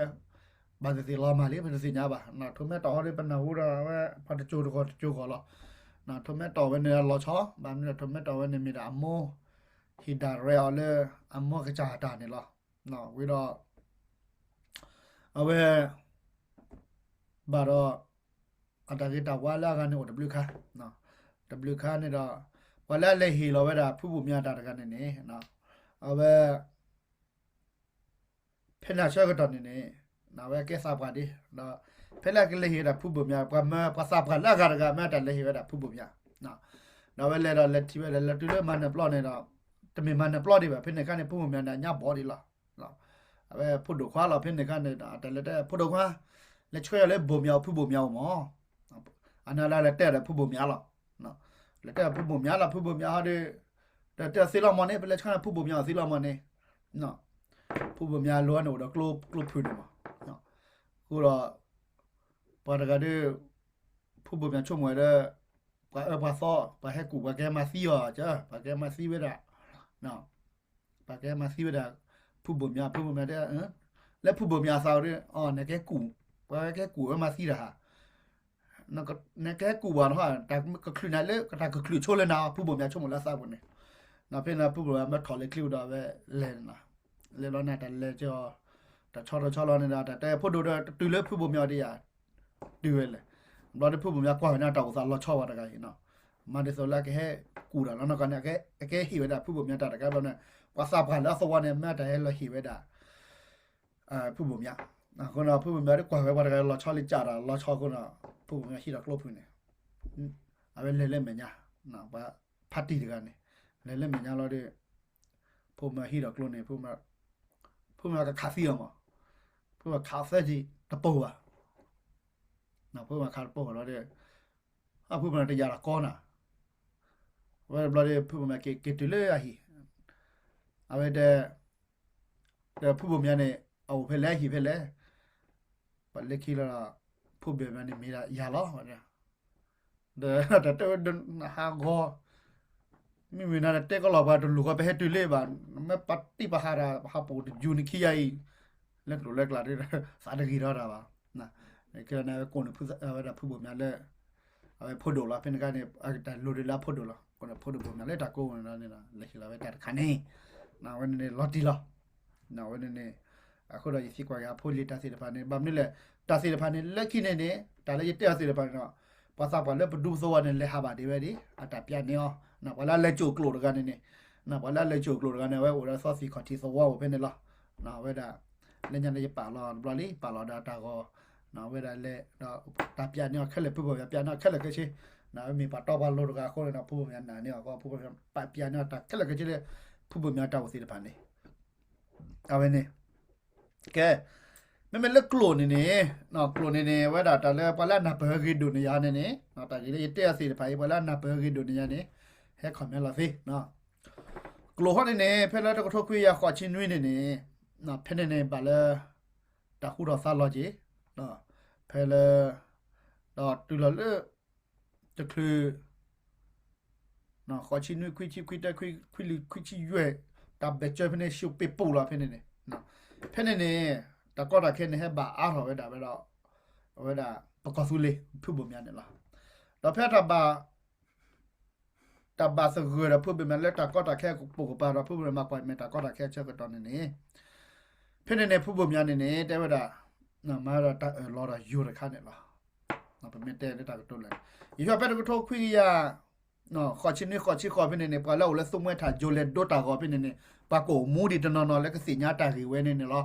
ပ ဘၣ်သ့ၣ်သ့ၣ်လီၤမၢ်လံ ပတသ့ၣ်ညါဘၣ်. ထိးမဲတီၢ်ဟီဒီး ပနၢ်ဟူဒီးဝဲ ပှၤတစိၤတဂီၤတစိၤဂီၤလီၤ. ထိးမဲတီၢ်ဝဲန့ၣ်လီၤဆီ ဘၣ်မနုၤဒီးထိးမဲတီၢ်ဝဲန့ၣ်မ့ၢ်ဒၣ်အမိၢ် ဟ့ၣ်ဒၣ်ရဲၣ်အီၤလၢ အမိၢ်ကစၢ်အတၢ်န့ၣ်လီၤ. ဝံၤဒီး အဝဲ ဘၣ်ဒီး အတၢ်ဂ့ၤတၢ်ဝါလၢအဂၤန့ၣ် အိၣ်တဘျုးခါ, တဘျုးခါန့ၣ်ဒီး ပှၤလၢအလဲၤဟ့ၣ်လီၤဝဲဒၣ်ဖုဘိၣ်မၠးတၢ်တဂၤန့ၣ်န့ၣ် အဝဲ ဖဲန့ၣ်အဆၢကတီၢ်န့ၣ်န့ၣ် အဝဲကဲသးပှၢ်ဒ် ဒီး ဖဲလၢအကလဲၤဟ့ၣ်ဝဲဒၣ်ဖုဘိၣ်မၠး ပှၤမၢပှၤသးပှၢ်လၢအဂၤတဂၤ မၢတၢ်လဲၤဟ့ၣ်ဝဲဒၣ်ဖုဘိၣ်မၠး, ဒီးအဝဲလဲၤဒီးလဲၤထံၣ်ဝဲဒၣ် လဲၤတုၤလၢမၤနၢၤပျီန့ၣ်ဒီး တမ့ၢ်မၤနၢၤပျီဒံးဘၣ် ဖဲန့ၣ်အခါန့ၣ် ဖုဘိၣ်မၠးန့ၣ် အညါဘီဒံးလီၤ. အဝဲဖိဒိၣ်ခွါလီၤ ဖဲန့ၣ်အခါန့ၣ်ဒီး တၢ်လဲၤတဲ ဖိဒိၣ်ခွါ လဲၤဆှၢယၤလၢဘိၣ်မၠးအိၣ် ဖုဘိၣ်မၠးအိၣ်မး အနၢ်လၢလဲၤတဲဒီးဖုဘိၣ်မၠးလီၤ. လဲၤတဲဖုဘိၣ်မၠးလီၤ ဖုဘိၣ်မၠးဟီဒီး ဒီးတဲသ့လီၤမၢ်န့ၣ် ပလဲၤဆှၢန့ၣ်ဖုဘိၣ်မၠးအိၣ်သ့လီၤမၢ်န့ၣ် ဖုဘိၣ်မၠးလိၤန့ၣ်အိၣ်ဒီးကျိဖုန့ၣ်မး, အဃိဒီး ပှၤတဂၤဒီး ဖုဘိၣ်မၠးဆိကမိၣ်ဝဲဒီး ပှၤအၢပှၤသီ ပှၤဟဲကူၣ် ပှၤကဟဲမၤသံအီၤ ပှၤကဟဲမၤသံဝဲဒၣ် ပှၤကဟဲမၤသံဝဲဒၣ် ဖုဘိၣ်မၠး ဖုဘိၣ်မၠးတဲ လၢဖုဘိၣ်မၠးအသးဒီး အီ နကဟဲကူၣ် ပှၤကဟဲကူၣ်ဝဲမၤသံတၢ်ဧါ နကဟဲကူၣ်ဘၣ်နီၤ တၢ်ကချုးနၤလၢ တၢ်ကချုးဆိလၢနၤ ဖုဘိၣ်မၠးဆိကမိၣ်လၢအသးပူၤန့ၣ်, ဒီးဖဲန့ၣ်ဖုဘိၣ်မၠးမၢထီၣ်လၢချံဒီးဝဲလဲၤန့ၣ်လီၤ, လဲၤလီၤန့ၣ်တၢ်လဲၤကီ တၢ်ဆီတဆီလီၤန့ၣ်ဒီး တၢ်တဲဖိဒိၣ်ဒီးတတုၤလၢဖုဘိၣ်မၠးအီၤဒံးဧါ တုၤဝဲလဲၣ်, ဘျီဒီးဖုဘိၣ်မၠးကွၢ်ဝဲန့ၣ်တၢ်အိၣ်သးလီၤဆီဝဲတဂၤအံၤနီၤ, မၤဒ်သိးလၢအကဟဲကူၣ်တၢ်လီၤနီၢ်ကီၢ်န့ၣ် အကဟဲဟ့ၣ်ဝဲဒၣ်ဖုဘိၣ်မၠးတၢ်တခါဘျီန့ၣ် ပှၤသးပှၢ်လၢအသဝီန့ၣ် မၢတၢ်ဟဲလီၤဟ့ၣ်ဝဲဒၣ် ဖုဘိၣ်မၠး, အဃိဒီးဖုဘိၣ်မၠးဒီးကွၢ်ဝဲပှၤတဂၤလီၤဆီလံကၢ်တၢ်လီၤဆီအဃိဒီး ဖုဘိၣ်မၠးဟံးထီၣ်ကျိဖုန့ၣ်, အဝဲလဲၤလၢမဲာ်ညါ, ပှၤဖါတံၢ်တဂၤန့ၣ် လဲၤလၢမဲာ်ညါလီၤဒီး ဖုဘိၣ်မၠးဟံးထီၣ်ကျိန့ၣ် ဖုဘိၣ်မၠးကခးသံအီၤမး, ဖုဘိၣ်မၠးခးသၢက့ၤတပိၢ်ဘၣ်, ဖုဘိၣ်မၠးခးတပိၢ်ဘၣ်လီၤဒီး အဖုဘိၣ်မၠးတယာ်တၢ်ကီနၤ, ဝဲဘျီဒီးဖုဘိၣ်မၠးက့ၤက့ၤတုၤလၢအဟံၣ်, အဝဲတဲ ဒီးဖုဘိၣ်မၠးန့ၣ် အအိၣ်ဖဲလဲၣ် အဟံၣ်ဖဲလဲၣ်, ပှၤလၢခံလီၤဒီး ဖုဘိၣ်မၠးန့ၣ်မ့ၢ်ဒၣ်ယၤလီၤ, ဒီးတၢ်တဲဝဲဒၣ်ဟးဂီၤ, မ့မ့ၢ်နၤတဲကီလီၤပှၤတလိၣ်ဃီပဟဲတုၤလၢဘၣ်, မ့ၢ်ပာ်တံၢ်ပာ်ဟးတၢ် ဟးပိာ်တယူၤနခံယၤအံၤ, လၢကျိၤလၢကျးဒီး သးတဂ့ၤထီၣ်တၢ်ဘၣ်, ခဲန့ၣ်ဝဲကိးန့ၣ်ဝဲဒၣ်ဖုဘိၣ်မၠးလၢ အဝဲဖိဒိၣ်လီၤ ဖဲန့ၣ်အခါန့ၣ် အတၢ်လိၣ်ဒံးလၢအဖိဒိၣ်လီၤ, ကိးန့ၣ်ဖိဒိၣ်ဘိၣ်မၠးလၢတၢ်ကိးန့ၣ်ဒီးန့ၣ်ဒီး လဲၤဟ့ၣ်လီၤဝဲတၢ်တခါန့ၣ်, အဝဲန့ၣ်န့ၣ်လီၤတံၢ်လီၤ, အဝဲန့ၣ်န့ၣ် အဃိဒီးယသံကွၢ်က့ၤအဖိလံၤတၢ်သ့ၣ်တဖၣ်န့ၣ် ဘၣ်မနုၤလဲၣ်, တၢ်သ့ၣ်တဖၣ်န့ၣ် လၢခံန့ၣ်န့ၣ် တၢ်လၢယတဲအီၤသ့ၣ်တဖၣ်န့ၣ်ဒီး ပှၤသးပှၢ်လၢပဒူသဝီန့ၣ် လဲၤဟးဘၣ်ဒံးဝဲဒၣ် အတၢ်ပျးန့ၢ်အီၤ, ပှၤလၢအလဲၤစိာ်ကျိာ်တဂၤန့ၣ်န့ၣ်, ပှၤလၢအလဲၤစိာ်ကျိာ်တဂၤန့ၣ် အဝဲအိၣ်ဒီးသီသံၣ်ခီၣ်ထံးသဝီအိၣ်ဖဲန့ၣ်လီၤ, အဝဲဒၣ် လၢညါန့ၣ်ယပာ်လီၤတဘျီလံ ပာ်လီၤဒီးတၢ်ဂီၤ, အဝဲဒၣ်လဲၤဒီးတၢ်ပျးန့ၢ်အီၤခဲလၢာ် ဖုဘိၣ်မၠးပျးန့ၢ်အီၤခဲလၢာ်ခဲဆ့, အဝဲမ့ၢ်ပှၤတီပှၤလိၤတဂၤအဃိန့ၣ်ဒီး ဖုဘိၣ်မၠးနာ်န့ၢ်အီၤ ဖုဘိၣ်မၠးပာ်ပျးန့ၢ်အီၤတၢ်ခဲလၢာ်ခဲဆ့လၢ ဖုဘိၣ်မၠးတၢ်အိၣ်သ့ၣ်တဖၣ်န့ၣ်, အဝဲန့ၣ် ကဲ, မ့မ့ၢ်လၢကျိာ်န့ၣ်န့ၣ်, ကျိာ်န့ၣ်န့ၣ် အဝဲဒၣ်တၢ်လၢပှၤလၢအနၢ်ပၢၢ်ဂ့ၤဒိၣ်န့ၢ်ယၤန့ၣ်န့ၣ်, တၢ်ဂ့ၢ်လၢယတဲအီၤသ့ၣ်တဖၣ်အံၤ ပှၤလၢအနၢ်ပၢၢ်ဂ့ၤဒိၣ်န့ၢ်ယၤန့ၣ်, ဟဲ comment လီၤသ့, ကျိာ်ဟီန့ၣ်န့ၣ် ဖဲလၢတကထိခွံကယၤဃိးဆံနွံန့ၣ်န့ၣ်, ဖဲန့ၣ်န့ၣ် ဘၣ်လၢ တၢ်ဟူထီၣ်သါလီၤက့ၤ, ဖဲလၢ ဒီးတုၤလီၤလၢ တချုး ဃိးဆံနွံ ခွံဆံ ခွံတၢ ခွံ ခွံလွံၢ် ခွံဆံယဲၢ် တၢ်ဘၢၣ်စၢၤဖဲန့ၣ် ရှုံးပ့းပူၤလီၤဖဲန့ၣ်န့ၣ်, ဖဲန့ၣ်န့ၣ် တၢ်ကီတၢ်ခဲန့ၣ် ဟဲဘၣ်အါထီၣ်ဝဲဒၣ်ဝဲဒီး အဝဲဒၣ် ပကီၢ်သူလ့ၤ ဖုဘိၣ်မၠးန့ၣ်လီၤ. ဒီးဖဲတၢ်ဘၣ် တၢ်ဘၣ်သဂၢၢ်ဒီးဖုဘိၣ်မၠးလၢတၢ်ကီတၢ်ခဲအပူၤကပၤဒီး ဖုဘိၣ်မၠးမၤကွၢ်မဲာ်တၢ်ကီတၢ်ခဲအဆၢကတီၢ်န့ၣ်န့ၣ်, ဖဲန့ၣ်န့ၣ် ဖုဘိၣ်မၠးန့ၣ်န့ၣ် တဲဝဲဒၣ် မၤဒီးတၢ်အၢၣ်လီၤဒီးယိၤတခါန့ၣ်လီၤ. ပမ့ၢ်တဲလၢတၢ်ကတိၤလၢာ်န့ၣ် ယဟၢဖဲတကထိခွံကယၤ ဃိးဆံနွံ ဃိးဆံဃိးဖဲန့ၣ်န့ၣ် ပှၤလၢအိၣ်လၢသူမှဲထၣ် ယိၤလဲၤဒိတၢ်ဂီၤဖဲန့ၣ်န့ၣ် ပှၤကအိၣ်မူဒံးတနီၤနီၤလၢကသ့ၣ်ညါတၢ်ဂ့ၢ်ဝဲန့ၣ်န့ၣ်လီၤ.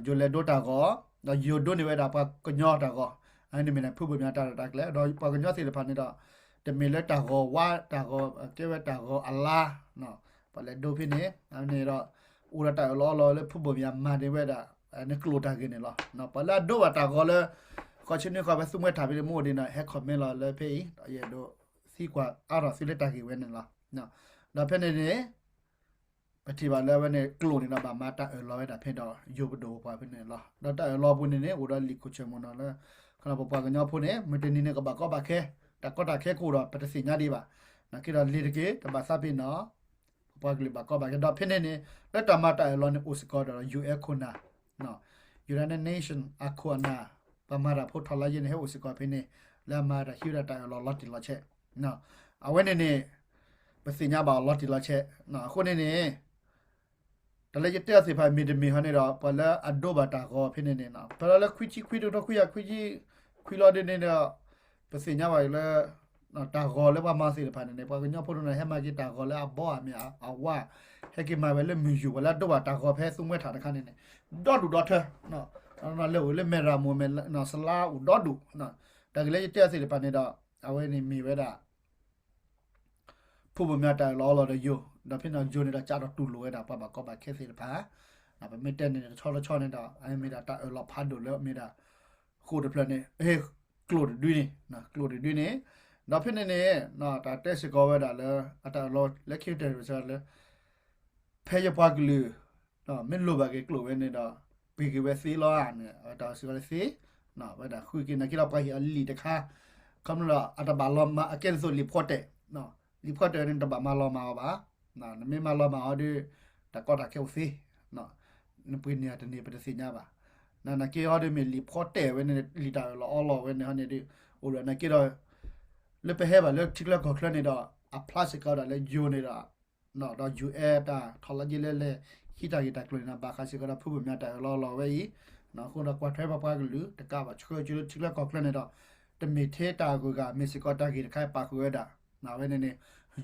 ယိၤလဲၤဒိတၢ်ဂီၤ, ဒီးယိၤဒိန့ၢ်ဝဲဒၣ်ပှၤကညီတၢ်ဂီၤ, အန့ၣ်မ့ၢ်ဒၣ်ဖုဘိၣ်မၠးတၢ်ရဲၣ်တၢ်ကျဲၤ, ဒီးပှၤကညီသ့ၣ်တဖၣ်န့ၣ်ဒီး တမ့ၢ်လၢတၢ်ဂီၤဝါ, တၢ်ဂီၤ ကဲဝဲတၢ်ဂီၤအလါ, ပှၤလဲၤဒိဖဲန့ၣ် အန့ၣ်ဒီး အိၣ်ဒီးတၢ်အၢၣ်လီၤအီလီၤလၢဖုဘိၣ်မၠးမၤန့ၢ်ဝဲဒၣ် န့ၣ်ကျိာ်တၢ်ဂ့ၢ်န့ၣ်လီၤ. ပှၤလၢအဒိဘၣ်တၢ်ဂီၤလၢ ဃိးဆံနွံဃိးဖဲသူမှဲထၣ်ဖဲန့ၣ် မ့ၢ်အိၣ်ဒံးန့ၣ် ဟဲ comment လီၤလၢဖဲအံၤ ဒီးယအဲၣ်ဒိးသံကွၢ်အါထီၣ်သုလၢတၢ်ဂ့ၢ်ဝဲန့ၣ်လီၤ. ဒီးဖဲန့ၣ်န့ၣ် ပထံၣ်ဘၣ်လၢအဝဲန့ၣ်ကျိာ်န့ၣ်ဒီး ဘၣ်မၤတၢ်အၢၣ်လီၤဝဲဒၣ်ဖဲဒီး ယိၤပဒိၣ်ပပှၢ်ဖဲန့ၣ်လီၤ. ဒီးတၢ်အၢၣ်လီၤပူၤန့ၣ်န့ၣ် အိၣ်ဒီးလံာ်ခိၣ်ဆၢၣ်မုၢ်နီၤလၢ ခီဖျိပပှၤကညီဖိန့ၣ် မုၢ်တနံၤန့ၣ်ကဘၣ်ကီဘၣ်ခဲ, တၢ်ကီတၢ်ခဲကအိၣ်ဒီး ပတသ့ၣ်ညါဒံးဘၣ်. နာ်က့ဒီးလ့ၤတက့ၢ် တဘၣ်သးပ့ၤနီၣ် ပပှၤကလုာ်ဘၣ်ကီဘၣ်ခဲ ဒီးဖဲန့ၣ်န့ၣ် လၢတၢ်မၤတၢ်အၢၣ်လီၤန့ၣ် အိၣ်စ့ၢ်ကီးဒီး UN ခိၣ်နၢ်, UN United Nation အခိၣ်အနၢ် ပှၤမၤတၢ်ဖိထီၣ်လါယဲၢ်န့ၣ် ဟဲအိၣ်စ့ၢ်ကီးဖဲန့ၣ် လၢအမၤတၢ်ဟံးဝဲဒၣ်တၢ်အၢၣ်လီၤလီၤတံၢ်လီၤဆဲး, အဝဲန့ၣ်န့ၣ် ပသ့ၣ်ညါဘၣ်အီၤလီၤတံၢ်လီၤဆဲး, အဃိန့ၣ်န့ၣ် တၢ်လၢယတဲအီၤသ့ၣ်တဖၣ်မ့ၢ်တမ့ၢ်ဟီန့ၣ်ဒီး ပှၤလၢအဒိဘၣ်တၢ်ဂီၤဖဲန့ၣ်န့ၣ် ဖဲလၢလၢခွံဆံခွံ တကထိခွံကယၤခွံဆံခွံလီၤဒ်န့ၣ်ဒီး ပသ့ၣ်ညါဘၣ်လၢ တၢ်ဂီၤလၢပှၤမၤသ့ၣ်တဖၣ်န့ၣ်န့ၣ် ပှၤကညီဖိတနီၤဟဲမၤက့ၤတၢ်ဂီၤလၢအဘီအမ့ၢ်အဝါ, ဟဲက့ၤမၤဝဲလၢမုၢ်ယူၢ် ပှၤလၢအဒိဘၣ်တၢ်ဂီၤဖဲသူမှဲထၣ်တခါန့ၣ်န့ၣ် ဒီဒူၣ်ဒီထၢ, လၢအိၣ်လၢမဲၢ်ရမိၢ်မဲၢ်စလါအိၣ်ဒီဒူၣ်, တၢ်ဂ့ၢ်လၢယတဲအီၤသ့ၣ်တဖၣ်န့ၣ်ဒီး အဝဲန့ၣ်မ့ၢ်ဝဲဒၣ် ဖုဘိၣ်မၠးတၢ်အၢၣ်လီၤအီလီၤဒီးယိၤ, ဒီးဖဲန့ၣ်ယိၤန့ၣ်ဒီး ကးထီၣ်တူၢ်လိာ်ဝဲဒၣ်ပှၤဘၣ်ကီဘၣ်ခဲသ့ၣ်တဖၣ်, ပမ့ၢ်တဲန့ၣ်တဆီတဆီန့ၣ်ဒီး အမ့ၢ်ဒၣ်တၢ်အၢၣ်လီၤဖးဒိၣ်လၢမ့ၢ်ဒၣ် ဃိာ်တဖျၢၣ်န့ၣ် ဟ့ၣ်ကျိာ်တဒုန့ၣ်, ကျိာ်တဒုန့ၣ်, ဒီးဖဲန့ၣ်န့ၣ် တၢ်တဲစ့ၢ်ကီးဝဲဒၣ်လၢ အတၢ်အၢၣ်လီၤလၢခံကတၢၢ်စ့ၢ်ကီးလၢ ဖဲယပှၤကလုာ် မ့ၢ်လိၣ်ဘၣ်က့ၤကျိာ်ဝဲန့ၣ်ဒီး ပှ့ၤက့ၤဝဲသ့လီၤဧါန့ၣ် အတၢ်စ့ၢ်ကီးလၢသ့, ဝဲဒၣ်ဃုက့ၤနာ်က့ဒီးပှၤဟ့ၣ်အီၤလံာ်တခါ, ခီဖျိဒီးအတဘၣ်လီၤမၤအကဲဒ်သိးလံာ်ဖီတဲာ်, လံာ်ဖီတဲာ်န့ၣ် တဘၣ်မၤလီၤမၤအီၤဘၣ်, နမ့ၢ်မၤလီၤမၤအီၤဒီး တၢ်ကီတၢ်ခဲအိၣ်သ့, နပှ့ၤန့ၢ်အတန့ၢ်ပတသ့ၣ်ညါဘၣ်, နာ်က့ဟီဒီးမ့ၢ်လံာ်ဖီတဲာ်ဝဲန့ၣ် လံာ်တၢ်အၢၣ်လီၤအီလီၤဝဲန့ၣ်ဟီန့ၣ်ဒီး အိၣ်ဒီးနာ်က့ဒီး လၢပဟဲဘၣ်လၢထံချၢကီၢ်ချၢန့ၣ်ဒီး အဖျါစ့ၢ်ကီးဒၣ်လၢယိၤန့ၣ်ဒီး ဒီး ယူၢ်အဲၣ် တၢ်ထီၣ်လီၤယ့ၢ်လၢလဲၤဟံးတၢ်ဂ့ၢ်တၢ်ကျိၤန့ၣ်ဒီး ဘၣ်ဃးစ့ၢ်ကီးဒီးဖုဘိၣ်မၠးတၢ်အၢၣ်လီၤအီလီၤဝဲအံၤ, အဃိဒီးကွၢ်ထွဲပပှၤကလုာ် တကးဘၣ်ဆှၢကၠိလၢထံချၢကီၢ်ချၢန့ၣ်ဒီး တမ့ၢ်ထဲတၢ်အဂုၤအဂၤ မ့ၢ်စ့ၢ်ကီးတၢ်ဂ့ၢ်တခါအံၤပာ်ဃုာ်ဝဲဒၣ်, အဝဲန့ၣ်န့ၣ်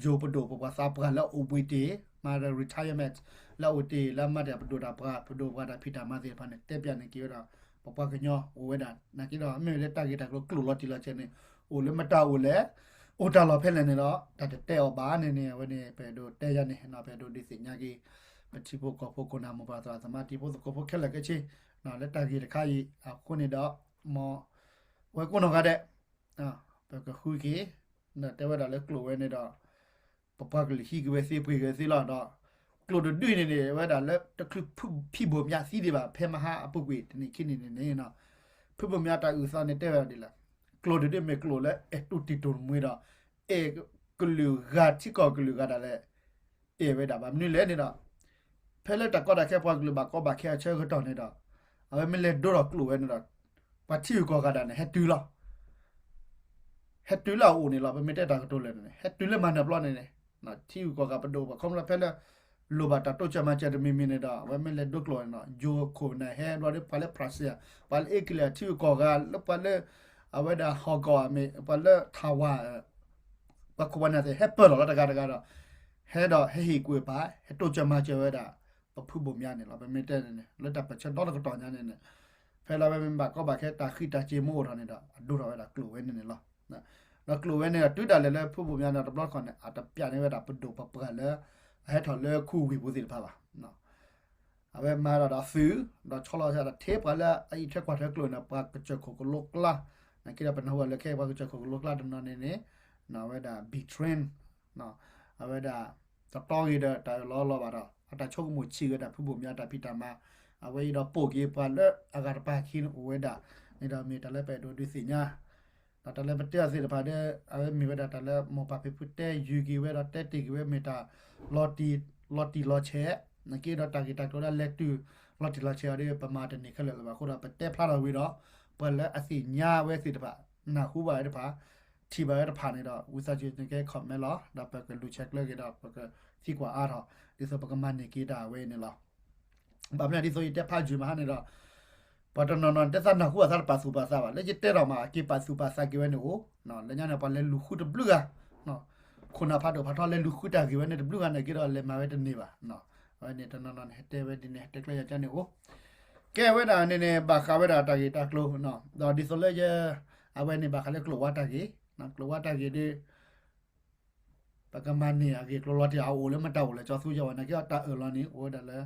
ယိၤပဒိၣ်ပပှၤသးပှၢ်လၢအအိၣ်ဘှံးတ့ၢ် မၤဒီး retirement လၢအအိၣ်တ့ၢ်လၢအမၤတၢ်ပဒိၣ်တၢ်ပှၤ ပဒိၣ်ပှၤတၢ်ဖံးတၢ်မၤသ့ၣ်တဖၣ်န့ၣ် တဲပၠးန့ၢ်က့ၤဝဲဒၣ် ပပှၤကညီအိၣ်ဝဲဒၣ် နာ်က့ဒီး မ့ၢ်ဝဲလၢတၢ်ဂ့ၢ်တၢ်ကျိၤကျိာ်လီၤတံၢ်လီၤဆဲးန့ၣ် အိၣ်လၢမတၤအိၣ်လဲၣ်, အိၣ်တၢ်လီၢ်ဖဲလဲၣ်န့ၣ်ဒီး တၢ်တတဲအီၤဘၣ်န့ၣ်န့ၣ် အဝဲန့ၣ် ပအဲၣ်ဒိးတဲယၤန့ၣ် ပအဲၣ်ဒိးဒုးသ့ၣ်ညါက့ၤ ပထံဖိကီၢ်ဖိ ခိၣ်နၢ်မိၢ်ပၢ်သရၣ်သမါ တံၤဖိသကိးဖိခဲလၢာ်ခဲဆ့ လၢတၢ်ဂ့ၢ်တခါအံၤအဃိန့ၣ်ဒီး မ်အဝဲကိးနီၢ်ဂၤဒဲး ပကဃုက့ၤ တဲဝဲဒၣ်လၢကျိာ်ဝဲန့ၣ်ဒီး ပပှၤကလုာ်ဟံးက့ၤဝဲသ့ပှ့ၤက့ၤဝဲသ့လီၤဒီး ကျိာ်တဒုန့ၣ်န့ၣ် ဝဲဒၣ်လၢတချုးဖုဘိၣ်မၠးသံဒံးဘၣ် ဖဲမဟါအပူၤကွံာ်တနံၣ်ခံနံၣ်န့ၣ်န့ၣ် ဖုဘိၣ်မၠးတၢ်အုၣ်သးန့ၣ်တဲဝဲဒၣ်ဒ်လဲၣ်, ကျိာ်တဒုမ့ၢ်ကျိာ်လၢအဲၣ်တူၢ်တံၢ်တူၢ်တမှံၤဒီး အဲၣ်ကလုာ်ဂၤထံကီၢ်ကလုာ်ဂၤဒၣ်လဲာ် အဲၣ်ဝဲဒၣ်ဘၣ်မနုၤလဲၣ်န့ၣ်ဒီး ဖဲလၢတၢ်ကီတၢ်ခဲပှၤကလုာ်ဘၣ်ကီဘၣ်ခဲအဆၢကတီၢ်န့ၣ်ဒီး အဝဲမ့ၢ်လဲၤဒိဒီးကျိာ်ဝဲန့ၣ်ဒီး ပှၤထံဂုၤကီၢ်ဂၤဒၣ်န့ၣ် ဟဲတုၤလီၤ ဟဲတုၤလၢအအိၣ်န့ၣ်လီၤ. ပမ့ၢ်တဲတၢ်ကတိၤလဲၣ်န့ၣ် ဟဲတုၤလၢမၤနၢၤပျီန့ၣ်န့ၣ် ထံဂုၤကီၢ်ဂၤပဒိၣ်ပှၤ ခီဖျိဖဲလၢ လိၣ်ဘၣ်တၢ်တိစၢၤမၤစၢၤတမံၤမံၤန့ၣ်ဒီး အဝဲမ့ၢ်လဲၤဒိကျိာ်န့ၣ်ဒီး ယိၤခိၣ်နၢ်ဟဲဘျီဒီး ပှၤလၢ Brazil ပှၤလၢအ့ကလံး ထံဂုၤကီၢ်ဂၤ လၢပှၤလၢ အဝဲဒၣ်ဟီၣ်ကီၢ်မ့ၢ် ပှၤလၢ Taiwan ပှၤခိၣ်ပှၤနၢ်သ့ၣ် ဟဲပၢၢ်လီၤလီၤတဂၤတဂၤဒီး ဟဲဒီးဟဲဟ့ၣ်ကွံာ်ပာ် ဟဲတိစၢၤမၤစၢၤဝဲဒၣ် ပဖုဘိၣ်မၠးန့ၣ်လီၤ. ပမ့ၢ်တဲန့ၣ်န့ၣ် လၢတၢ်ပၢၢ်ဆၢဒီတကတီၢ်ညါန့ၣ်န့ၣ် ဖဲလၢအဝဲမ့ၢ်ဘၣ်ကီဘၣ်ခဲတၢ်ဃံးတၢ်စ့ၤမ့ၢ်အိၣ်ထီၣ်န့ၣ်ဒီး အဒိထီၣ်ဝဲဒၣ်ကျိာ်ဝဲန့ၣ်န့ၣ်လီၤ. ဒီးကျိာ်ဝဲန့ၣ်ဒီး တုၤဒၣ်လဲာ်လၢဖုဘိၣ်မၠးန့ၣ် တဘျီတခီၣ်န့ၣ် အတပျးန့ၢ်ဝဲဒၣ်ပဒိၣ်ပပှၢ်လၢ အဟဲထီၣ်လၢခူဝ့ၢ်ပူၤသ့ၣ်တဖၣ်ဘၣ် အဝဲမၤဒီးဒီးသုး ဒီးဆီလီၤစၢ်ဒီးထဲပှၤလၢအအံးထွဲကွၢ်ထွဲကျိာ်န့ၣ် ပှၤကစၢၢ်ခိၣ်ကလိကျါ, နာ်က့ဒီးပနၢ်ဟူဘၣ်လၢခဲအံၤ ပှၤကစၢၢ်ခိၣ်ကလိကျါတနီၤန့ၣ်န့ၣ် အဝဲဒၣ် ဘံၣ်ထရ့ၣ် အဝဲဒၣ် တတီဂ့ၤဒီးတၢ်အၢၣ်လီၤလီၤဘၣ်ဒီး အတၢ်ဆိကမိၣ်ဆံးဝဲဒၣ်ဖုဘိၣ်မၠးတၢ်ဖံးတၢ်မၤ, အဝဲအံၤဒီးပိာ်က့ၤပှၤလၢအဂၤတပၤခံန့ၣ်အိၣ်ဝဲဒၣ်န့ၣ်ဒီး မ့ၢ်တၢ်လၢပအဲၣ်ဒိးဒုးသ့ၣ်ညါ ဒီးတၢ်လၢပတဲအီၤသ့ၣ်တဖၣ်ဒီး အဝဲမ့ၢ်ဝဲဒၣ်တၢ်လၢမိၢ်ပၢ်ဖံဖုတဲယုၢ်က့ၤဝဲဒီးတဲတ့ၢ်က့ၤဝဲ မ့ၢ်တၢ်လီၤတံၢ်လီၤဆဲး, နာ်က့ဒီးတၢ်ဂ့ၢ်တၢ်ကျိၤလၢလဲၤတုၤလီၤတံၢ်လီၤဆဲးအီၤဒီး ပမၤတန့ၢ်ခဲလၢာ်လၢၤဘၣ်အဃိဒီး ပတဲဖျါထီၣ်ဝံၤဒီး ပှၤလၢအသ့ၣ်ညါဝဲသ့ၣ်တဖၣ် နၢ်ဟူဘၣ်ဝဲတဖၣ် ထံၣ်ဘၣ်ဝဲတဖၣ်န့ၣ်ဒီး ဝံသးစူၤန့ၣ်ကဲ comment လီၤ. ဒီးပကလူၤဆဲးကျၢက့ၤဒီး ပကသံကွၢ်အါထီၣ် ဒ်သိးပကမၤန့ၢ်က့ၤတၢ်အဝဲအံၤန့ၣ်လီၤ. ဘၣ်မနုၤဒ်သိးယတဲဖးယုာ်မးဟါန့ၣ်ဒီး ပှၤတနီၤနီၤတဲသးနၢ်ဟူအသးတပာ်သူၣ်ပာ်သးဘၣ် လၢယတဲထီၣ်မး အက့ၤပာ်သူၣ်ပာ်သးက့ၤဝဲန့ၣ်အိၣ်, လၢညါန့ၣ် ပှၤလဲၤလူၤဃုတဘျုးဂၤ, ခိၣ်နၢ်ဖးဒိၣ်ဖးထီလဲၤလူၤဃုတၢ်ဂ့ၢ်ဝဲန့ၣ်တဘျုးဂၤ နာ်က့ဒီးလဲၤမၤဝဲတန့ၢ်ဘၣ်. အဝဲန့ၣ်တနီၤနီၤန့ၣ် ဟဲတဲဝဲဒ်န့ၣ် ဟဲတဲကျဲယၤကန့ၣ်အိၣ်, ကဲဝဲဒၣ်န့ၣ်န့ၣ် ဘၣ်ဃးဝဲဒၣ်တၢ်ဂ့ၢ်တၢ်ကျိၤ, ဒီးဒ်သိးလၢယ အဝဲန့ၣ်ဘၣ်ဃးလၢကျိာ်ဝါတၢ်ဂ့ၢ်, ကျိာ်ဝါတၢ်ဂ့ၢ်ဒီး ပကမၤန့ၢ်အဂ့ၢ်ကျိၤလီၤတံၢ်အအိၣ်လၢမတၤအိၣ်လဲၣ် ကၠီသူယဝဲနာ်က့ဒီးတၢ်အၢၣ်လီၤန့ၣ် အိၣ်ဝဲဒၣ်လၢ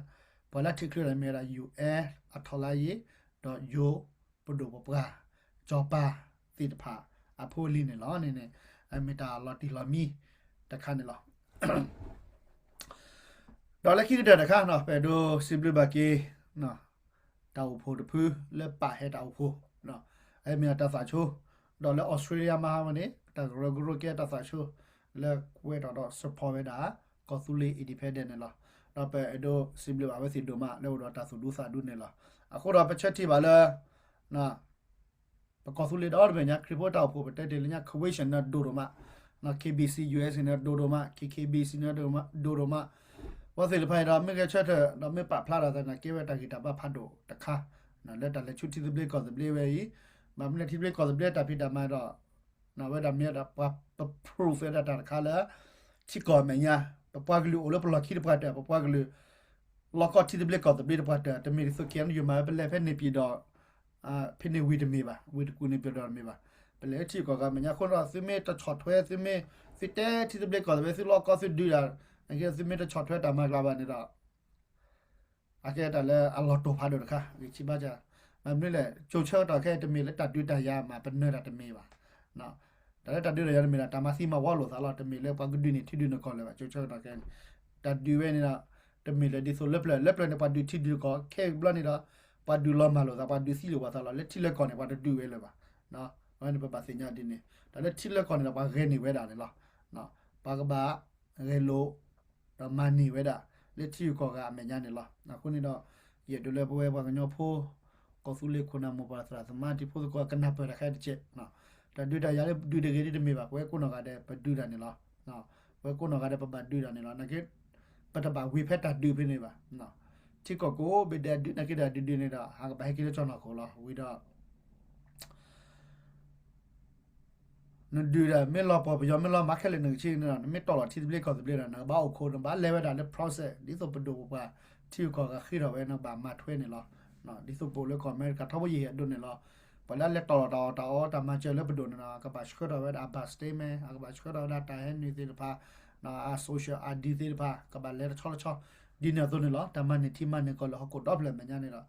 ပှၤလၢထံချၢန့ၣ်မ့ၢ်ဝဲဒၣ် ယူၢ်အဲၣ် အထီၣ်လါယ့ၣ် ဒီးယိၤပဒိၣ်ပပှၢ် ကၠီၤပၤသ့ၣ်တဖၣ်အဖိအလံၤန့ၣ်လီၤန့ၣ်န့ၣ် အမ့ၢ်တၢ်လီၤတံၢ်လီၤမံတခါန့ၣ်လီၤ. ဒီးလၢခံကတၢၢ်တခါ ပအဲၣ်ဒိးစံးဘျုးဘၣ်က့ၤ တၢ်အိၣ်ဖှိၣ်တဖုလၢပာ်ဟဲတၢ်အိၣ်ဖှိၣ်, အမ့ၢ်တၢ်သးဆိ, ဒီးလၢ Australia မဟါဝဲန့ၣ် တၢ်ကရၢကရိကဲတၢ်သးဆိ လၢကွဲးထီၣ်ဒီး support ဝဲဒၣ် ကီၢ်သူလ့ၤ independent န့ၣ်လီၤ. ဒီးပအဲၣ်ဒိးစံးဘျုးဘၣ်အဝဲသ့ၣ်ဒိၣ်မး လၢအိၣ်ဒီးတၢ်သူၣ်ဒူသးဒူန့ၣ်လီၤ. အဃိဒီးပဆၢထံၣ်ဘၣ်လၢ ပကီၢ်သူလ့ၤဒီတဘ့ၣ်ညါ ခရံာ်ဖိတၢ်အိၣ်ဖှိၣ် ပတဲတ့ၢ်လၢညါ Christian န့ၣ်ဒိၣ်ဒိၣ်မး, K B C U S န့ၣ်ဒိၣ်ဒိၣ်မး, K K B C န့ၣ်ဒိၣ်ဒိၣ်မး, ပဝဲသ့ၣ်တဖၣ်အံၤဒီး မ့ၢ်ဂဲၤဆၢထၢၣ် ဒီးမ့ၢ်ပာ်ဖျါထီၣ်သးန့ၣ် ကဲဝဲတၢ်ဂံၢ်တၢ်ဘါဖးဒိၣ်တခါ လၢတၢ်လဲၤဆူထံသဘျ့ကီၢ်သဘျ့ဝဲအံၤ, ဘၣ်မနုၤလဲၣ်ထံသဘျ့ကီၢ်သဘျ့တၢ်ဖံးတၢ်မၤဒီး ဝဲဒၣ်မ့ၢ်ဒၣ်ပှၤပ proof ဝဲဒၣ်တၢ်တခါလၢ ထံကီၢ်အမဲာ်ညါ, ပပှၤကလုာ်အိၣ်လၢပလီၢ်ခံတပှၤတၢၢ်, ပပှၤကလုာ် လီၢ်ကီၢ်ထံသဘျ့ကီၢ်သဘျ့တပှၤတၢၢ်, တမ့ၢ်ဒ်သိး K N U မၤဝဲပလဲၤဖဲန့ၣ်ပံၤဒီး ဖဲန့ၣ်ဝံၤတမ့ၢ်ဘၣ်, ဝံၤတကူၣ်န့ၣ်ပံၤဒီးတမ့ၢ်ဘၣ်, ပလဲၤလၢထံကီၢ်ဂၤအမဲာ်ညါအဃိဒီး သုမ့ၢ်တဆီၣ်ထွဲ သုမ့ၢ် သုတဲထံသဘျ့ကီၢ်သဘျ့ သုလီၢ်ကီၢ်သုဒုးတၢ်, သုမ့ၢ်တဆီၣ်ထွဲတၢ်မၤကျါဘၣ်န့ၣ်ဒီး အကဲတၢ်လၢအလီၢ်တိၢ်ဖးဒိၣ်တခါ ဂံၢ်ဆံးဘါစၢ်, ဘၣ်မနုၤလဲၣ် ကၠိဆၢကတီၢ်ခဲအံၤ တမ့ၢ်လၢတၢ်ဒုးတၢ်ယၤမး ပနၢၤတၢ်တမ့ၢ်ဘၣ်, တၢ်လၢတၢ်ဒုးတၢ်ယၤတမ့ၢ်ဒီး တၢ်မၤသံမၤဝီလိာ်သးလီၤ, တမ့ၢ်လၢပှၤကဒုးန့ၢ်ထံဒုးန့ၢ်ကီၢ်လၢၤဘၣ်, ကၠိဆၢကတီၢ်ခဲအံၤန့ၣ် တၢ်ဒုးဝဲန့ၣ်ဒီး တမ့ၢ်လၢဒ်သိးလၢပျၢၤ လၢပျၢၤန့ၣ် ပှၤဒုးထံဒုးကီၢ် ခဲအံၤဘျီန့ၣ်ဒီး ပှၤဒုးလီၤမၢ်လိာ်သး ပှၤဒုးသံလိာ်ပှၤသးလီၤ, လၢထံလၢကီၢ်န့ၣ် ပှၤတဒုးဝဲလၢၤဘၣ်, အဝဲန့ၣ်ပဘၣ်သ့ၣ်ညါဒ်န့ၣ်, တၢ်လၢထံလၢကီၢ်န့ၣ်ဒီး ပှၤဂဲၤန့ၢ်ဝဲဒၣ်န့ၣ်လီၤ, ပှၤကဘၣ် ဂဲၤလိာ် ဒီးမၤန့ၢ်ဝဲဒၣ် လၢထံဂုၤကီၢ်ဂၤအမဲာ်ညါန့ၣ်လီၤ. အဃိန့ၣ်ဒီး ယအဲၣ်ဒိးလၢပဝဲပှၤကညီဖိ ကီၢ်သူလ့ၤခိၣ်နၢ်မိၢ်ပၢ်သရၣ်သမါတံၤဖိသကိး ကနၢ်ပၢၢ်တၢ်ခဲတကဲး, တၢ်ဒုးတၢ်ယၤလၢဒုးတဂ့ၤဒ်တမ့ၢ်ဘၣ်, ပဝဲကိးနီၢ်ဂၤဒဲး ပဒုးတၢ်န့ၣ်လီၤ. ပဝဲကိးနီၢ်ဂၤဒဲး ပဘၣ်ဒုးတၢ်န့ၣ်လီၤ. နာ်က့ ပတဘၣ်ဝံၤဖဲတၢ်ဒုးဖဲန့ၣ်ဘၣ်. ထံကီၢ်ကိးဘ့ၣ်ဒဲးဒုး နာ်က့ဒီးဒုးဒုးန့ၣ်ဒီး ဟးကဘၣ်ဟဲက့ၤလၢကၠီၣ်နီၢ်ခိၣ်လီၤ. ဝံၤဒီး နဒုးဒီး မ့ၢ်လီၤပှီၢ်ပယီၤ မ့ၢ်လီၤမၤခဲလၢာ်နကဆ့န့ၣ်ဒီး နမ့ၢ်တီၢ်လီၤထံသဘျ့ကီၢ်သဘျ့ဒီး နကဘၣ်အိၣ်ခိး နဘၣ်လဲၤဝဲဒၣ်လၢ process ဒ်သိးပဒိၣ်ပပှၢ် ထံဂုၤကီၢ်ဂၤဃ့ထီၣ်ဝဲ နကဘၣ်မၤထွဲန့ၣ်လီၤ. ဒ်သိးပအိၣ်လၢကီၢ်အမဲရကၤထီဘိယံာ်အဒိန့ၣ်လီၤ. ပှၤလၢအလဲၤတီၢ်လီၤတၢ်အီၣ်တၢ်အီတၢ်မၤစၢၤလၢပဒိၣ်န့ၣ်ဒီး ကဘၣ်ဆှၢထီၣ်ဝဲဒၣ်အ bank statement အကဘၣ်ဆှၢထီၣ်ဝဲဒၣ်တၢ်ဟဲနုာ်သ့ၣ်တဖၣ် အ social I D သ့ၣ်တဖၣ် ကဘၣ်လဲၤတဆီတဆီ ဒ်န့ၣ်အသိးန့ၣ်လီၤ. တၢ်မၤန့ၢ်ထံမၤန့ၢ်ကီၢ်လၢဟီၣ်ခိၣ်ဒီဖျၢၣ်အမဲာ်ညါန့ၣ်ဒီး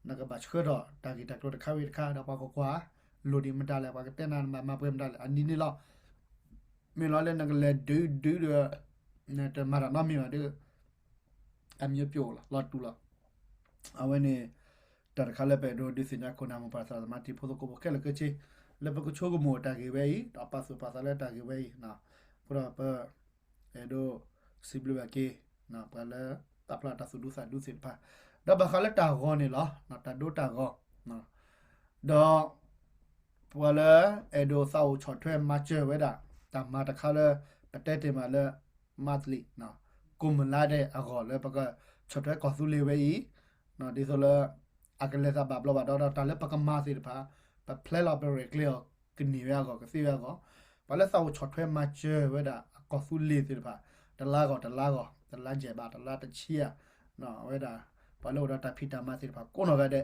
နကဘၣ်ဆှၢထီၣ်တၢ်ဂ့ၢ်တၢ်ကျိၤတခါဝံၤတခါ ဒီးပှၤကကွၢ်လိၣ်ဒံးမတၤလဲၣ် ပှၤကတဲနၤမၤပှဲၤမတၤလဲၣ် အနံၤန့ၣ်လီၤ. မ့ၢ်လီၤလၢနကလဲၤဒုးဒုးဒီး နတမၤတၢ်နီတမံၤဘၣ်ဒီး အမျိုးပြုတ်လီၤ လီၤတူာ်လီၤ. အဝဲန့ၣ် တၢ်တခါလၢပအဲၣ်ဒိးဒုးသ့ၣ်ညါခိၣ်နၢ်မိၢ်ပၢ်သရၣ်သမါတံၤဖိသကိးဖိခဲလၢာ်ခဲဆ့ လၢပကဆိကမိၣ်တၢ်ဂ့ၢ်ဝဲအံၤ ဒီးပာ်သူၣ်ပာ်သးလၢတၢ်ဂ့ၢ်ဝဲအံၤ, အဃိဒီးပ အဲၣ်ဒိးစံးဘျုးဘၣ်က့ၤ ပှၤလၢပာ်ဖျါတၢ်သူၣ်ဒူသးဒူသ့ၣ်တဖၣ်, ဒီးဘၣ်ဃးလၢတၢ်ဂီၤန့ၣ်လီၤ. တၢ်ဒိတၢ်ဂီၤ ဒီး ပှၤလၢအဲၣ်ဒိးသးအိၣ်ဆီၣ်ထွဲမၤစၢၤဝဲဒၣ် တၢ်မၤတခါလၢ ပတဲတ့ၢ်မးလၢ monthly ကိးမုၢ်လါဒဲးအဂီၢ်လၢပကဆီၣ်ထွဲကီၢ်သူလ့ၤဝဲအံၤ, ဒ်သိးလၢ အကလဲၤသးဘၣ်ဘျီဘၣ်ဒီး တၢ်လၢပကမၤသ့ၣ်တဖၣ် ပ plan လီၤ ပရဲၣ်ကျဲၤအီၤ ကန့ၢ်ဝဲအဂီၢ် ကသ့ဝဲအဂီၢ်, ပှၤလၢသးအိၣ်ဆီၣ်ထွဲမၤစၢၤဝဲဒၣ်အကီၢ်သူလ့ၤသ့ၣ်တဖၣ် တလါဂီၢ်တလါဂီၢ် တလါယဲၢ်ဘး တလါတဆံဧါ, အဝဲဒၣ် ပှၤလၢအိၣ်ဒီးတၢ်ဖံးတၢ်မၤသ့ၣ်တဖၣ် ကိးနီၢ်ဂၤဒဲး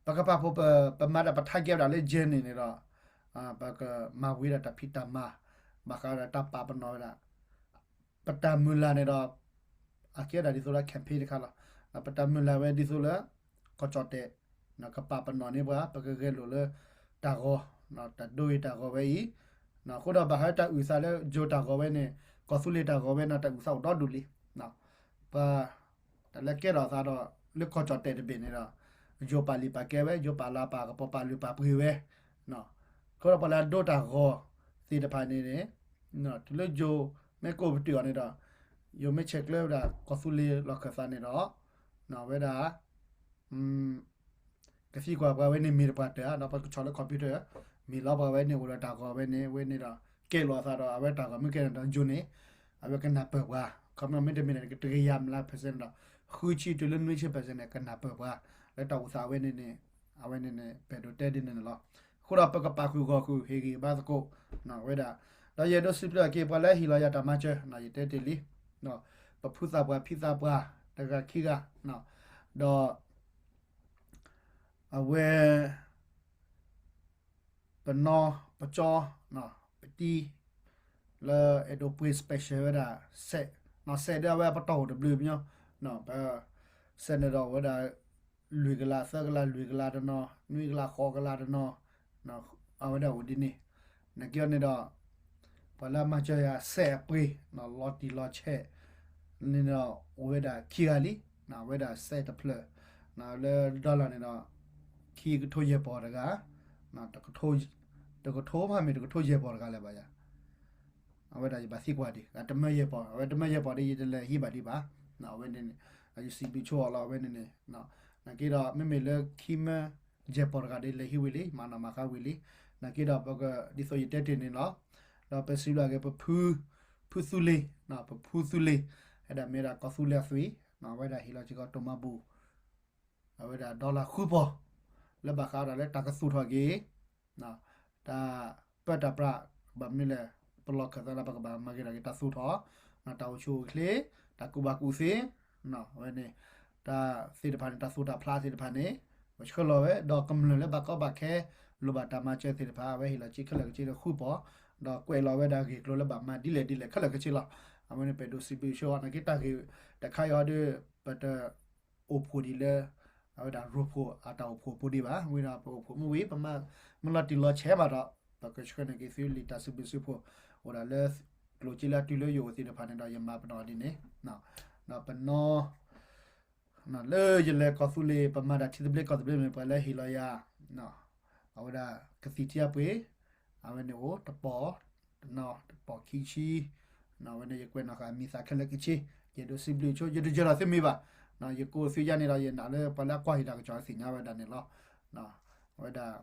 ပကပာ်ဖှိၣ်ပမၤဒီးပထါကဲဝဲဒၣ်လၢ January န့ၣ်ဒီး ပကမၤဝံၤဒၣ်တၢ်ဖံးတၢ်မၤ ဘၣ်ဃးဒီးတၢ်ပာ်ပနီၣ်ဝဲဒၣ် ပတၢ်မုၢ်လၢ်န့ၣ်ဒီး အကဲဒၣ်ဒ်သိးလၢ campaign တခါလီၤ. ပတၢ်မုၢ်လၢ်ဝဲဒ်သိးလၢ ကီၢ်ကၠီၣ်တဲၣ် ကပာ်ပနီၣ်န့ၢ်ပှၤ ပကဂဲၤလိာ်လၢတၢ်ဂီၤ တၢ်ဒိဂ့ၤတၢ်ဂီၤဝဲအံၤ, အဃိဒီးဘၣ်ဃးလၢတၢ်အုၣ်သးလၢ ယိၤတၢ်ဂီၤဝဲန့ၣ် ကီၢ်သူလ့ၤတၢ်ဂီၤဝဲန့ၣ် တၢ်အုၣ်သးအိၣ်ဒီဒူၣ်လံ. ပှၤ တၢ်လၢကဲထီၣ်အသးဒီး လၢကီၢ်ကၠီၣ်တဲၣ်တဘ့ၣ်န့ၣ်ဒီး ယိၤပာ်လံာ်ပာ်ကဲဝဲ ယိၤပာ်လၤပာ်ကပီၤပာ်လုၢ်ပာ်ပှ့ၤဝဲ အဃိဒီးပှၤလၢအဒိတၢ်ဂီၤသ့ၣ်တဖၣ်န့ၣ်န့ၣ် တုၤလၢယိၤမ့ၢ်ကိးပတုာ်အီၤန့ၣ်ဒီး ယိၤမ့ၢ်ဆဲးကျၢဝဲဒၣ်ကီၢ်သူလ့ၤလီၢ်ခၢၣ်သးန့ၣ်ဒီး ဝဲဒၣ် ကသံကွၢ်ပှၤဝဲန့ၣ်မ့ၢ်တပှၤတၢၢ်ဧါ ဒီးပကဆီၣ်လၢ computer မ့ၢ်လီၤပှၤဝဲန့ၣ် အိၣ်ဒီးတၢ်ဂီၤဝဲန့ၣ် ဝဲန့ၣ်ဒီး ကဲလိာ်အသးဒီး အဝဲတၢ်ဂီၤမ့ၢ်ကဲန့ၣ်ဒီး ယိၤန့ၣ် အဝဲကနၢ်ပၢၢ်ပှၤ ခီမ့ၢ်မ့တမ့ၢ်န့ၣ် တကယၤမျး percent ဒီး ဃုဆံတုၤလၢနွံဆံ percent န့ၣ် ကနၢ်ပၢၢ်ပှၤ လၢတၢ်အိၣ်သးဝဲန့ၣ်န့ၣ် အဝဲန့ၣ်န့ၣ် ပအဲၣ်ဒိးတဲဒ်န့ၣ်န့ၣ်လီၤ. အဃိဒီးပကပာ်ဃုာ်ဂီၢ်ဃုာ်ဟ့ၣ်ဂံၢ်ဘါသကိး ဝဲဒၣ် ဒီးယအဲၣ်ဒိးစံးဘျုးက့ၤပှၤလၢဟ့ၣ်လီၤယၤတၢ်မၤစၢၤ ယတဲတ့ၢ်လံ ပဖုသးပှၢ်ဖံသးပှၢ် တဂၤခံဂၤ ဒီး အဝဲ ပနီၢ်ပကၠီ ပတံၤ လၢအဲၣ်ဒိးပှ့ၤ special ဝဲဒၣ် စဲး စဲးဒၣ်ဝဲပတီၢ်အိၣ်တဘျုးပညီ ပ စဲးန့ၣ်ဒီးဝဲဒၣ် လွံၢ်ကလး သၢကလး လွံၢ်ကလးတနီၤ နွံကလး ဃိးကလးတနီၤ အဝဲဒၣ်အိၣ်ဒ်န့ၣ် နကၠီန့ၣ်ဒီး ပှၤလၢအမၤစၢၤယၤစဲးအပှ့ၤ လီၤတံၢ်လီၤဆဲး န့ၣ်ဒီး အိၣ်ဝဲဒၣ်ခံဂၤလံ အဝဲဒၣ်စဲးတဖျၢၣ် လၢ dollar န့ၣ်ဒီး ခံကထိယဲၢ်ပီၢ်တဂၤ တကထိမးမ့ၢ်တကထိယဲၢ်ပီၢ်တဂၤလၢၤဘၣ်ယၤ အဝဲဒၣ်ယဘၣ်သံကွၢ်ဒံး အတမၢယဲၢ်ပီၢ် အဝဲတမၢယဲၢ်ပီၢ်ဒီး ယတလဲၤဟံးဘၣ်ဒံးဘၣ် အဝဲန့ၣ် ယစံးဘျုးဆိအီၤလီၤ အဝဲန့ၣ်န့ၣ် နာ်က့ဒီး မ့မ့ၢ်လၢခံမၢ ယဲၢ်ပီၢ်တဂၤဒီး လဲၤဟံးဝံၤလံ မၤနီၣ်မၤဃါဝံၤလံ. နာ်က့ဒီး ပက ဒ်သိးယတဲတ့ၢ်န့ၣ်လီၤ. ဒီးပစံးဘျုးက့ၤ ပဖု ဖုသူလ့ၤ ပဖုသူလ့ၤ အဲၣ်ဒိးမ့ၢ်ဒၣ်ကီၢ်သူလ့ၤအသွံၣ် အဝဲဒၣ်ဟ့ၣ်လီၤစ့ၢ်ကီး တိၢ်မၤဘူၣ် အဝဲဒၣ် dollar ဃုပီၢ် လၢဘၣ်ဃးဒီးလၢတၢ်ကသူၣ်ထီၣ်က့ၤ တၢ်ပၢတၢ်ပြး ဘၣ်မနုၤလဲၣ် ပလီၢ်ခၢၣ်သးလၢပကဘၣ်မၤဂ့ၤထီၣ်က့ၤတၢ်သူၣ်ထီၣ် တၢ်အိၣ်ဆူၣ်အိၣ်ချ့ တၢ်ကူၣ်ဘၣ်ကူၣ်သ့ အဝဲန့ၣ် တၢ်သ့ၣ်တဖၣ်န့ၣ် တၢ်သူၣ်တၢ်ဖျးသ့ၣ်တဖၣ်န့ၣ် ပဆှၢလီၤဝဲ ဒီးကမျၢၢ်လၢဘၣ်ကီဘၣ်ခဲ လိၣ်ဘၣ်တၢ်မၤစၢၤသ့ၣ်တဖၣ် အဝဲဟ့ၣ်လီၤစ့ခဲလၢာ်ကဆ့လၢဃုပီၢ် ဒီးကွဲးလီၤဝဲဒၣ်ဂ့ၢ်ကျိၤလၢဘၣ်မၤဒ်လဲၣ်ဒ်လဲၣ်ခဲလၢာ်ကဆ့လီၤ. အဝဲန့ၣ်ပအဲၣ်ဒိးစံးဘျုးဆိအီၤ နာ်က့တၢ်ဂ့ၢ်တခါအံၤဒီး ပတ အိၣ်ဖှိၣ်ဒံးလၢ အဝဲဒၣ်ရိဖှိၣ်အတၢ်အိၣ်ဖှိၣ်အပူၤဒံးဘၣ်. ဝံၤဒီးပအိၣ်ဖှိၣ်မုၢ်ဝံၤ ပမၤမ့ၢ်လီၤတံၢ်လီၤဆဲးဘၣ်ဒီး ပကဆှၢန့ၢ်က့ၤသုလံာ်တၢ်စံးဘျုးစံးဖှိၣ် အိၣ်ဒၣ်လၢ ကျိၣ်စ့လၢအတုၤလၢယအိၣ်သ့ၣ်တဖၣ်န့ၣ်ဒီး ယမၤပနီၣ်ဒ်န့ၣ် ဒီးပနီၢ် လၢယလဲၤကီၢ်သူလ့ၤ ပမၤတၢ်ထံသဘျ့ကီၢ်သဘျ့မ့ၢ်ပှၤလၢဟ့ၣ်လီၤယၤ အဝဲဒၣ်ကသံၣ်ထံအပှ့ၤ အဝဲန့ၣ်အိၣ်တပီၢ် တနီၤတပီၢ်ခံဆံ အဝဲန့ၣ်ယကွဲးနီၣ်ဃာ်မံၤသးခဲလၢာ်ကဆ့ ယအဲၣ်ဒိးစံးဘျုးဆိ ယတယၢၤလီၤသုမံၤဘၣ်. ယကိးသုယါန့ၣ်ဒီး ယနာ်လၢပှၤလၢအကွၢ်ဟ့ၣ်တၢ်ကစီၣ်သ့ၣ်ညါဝဲဒၣ်န့ၣ်လီၤ. အဝဲဒၣ်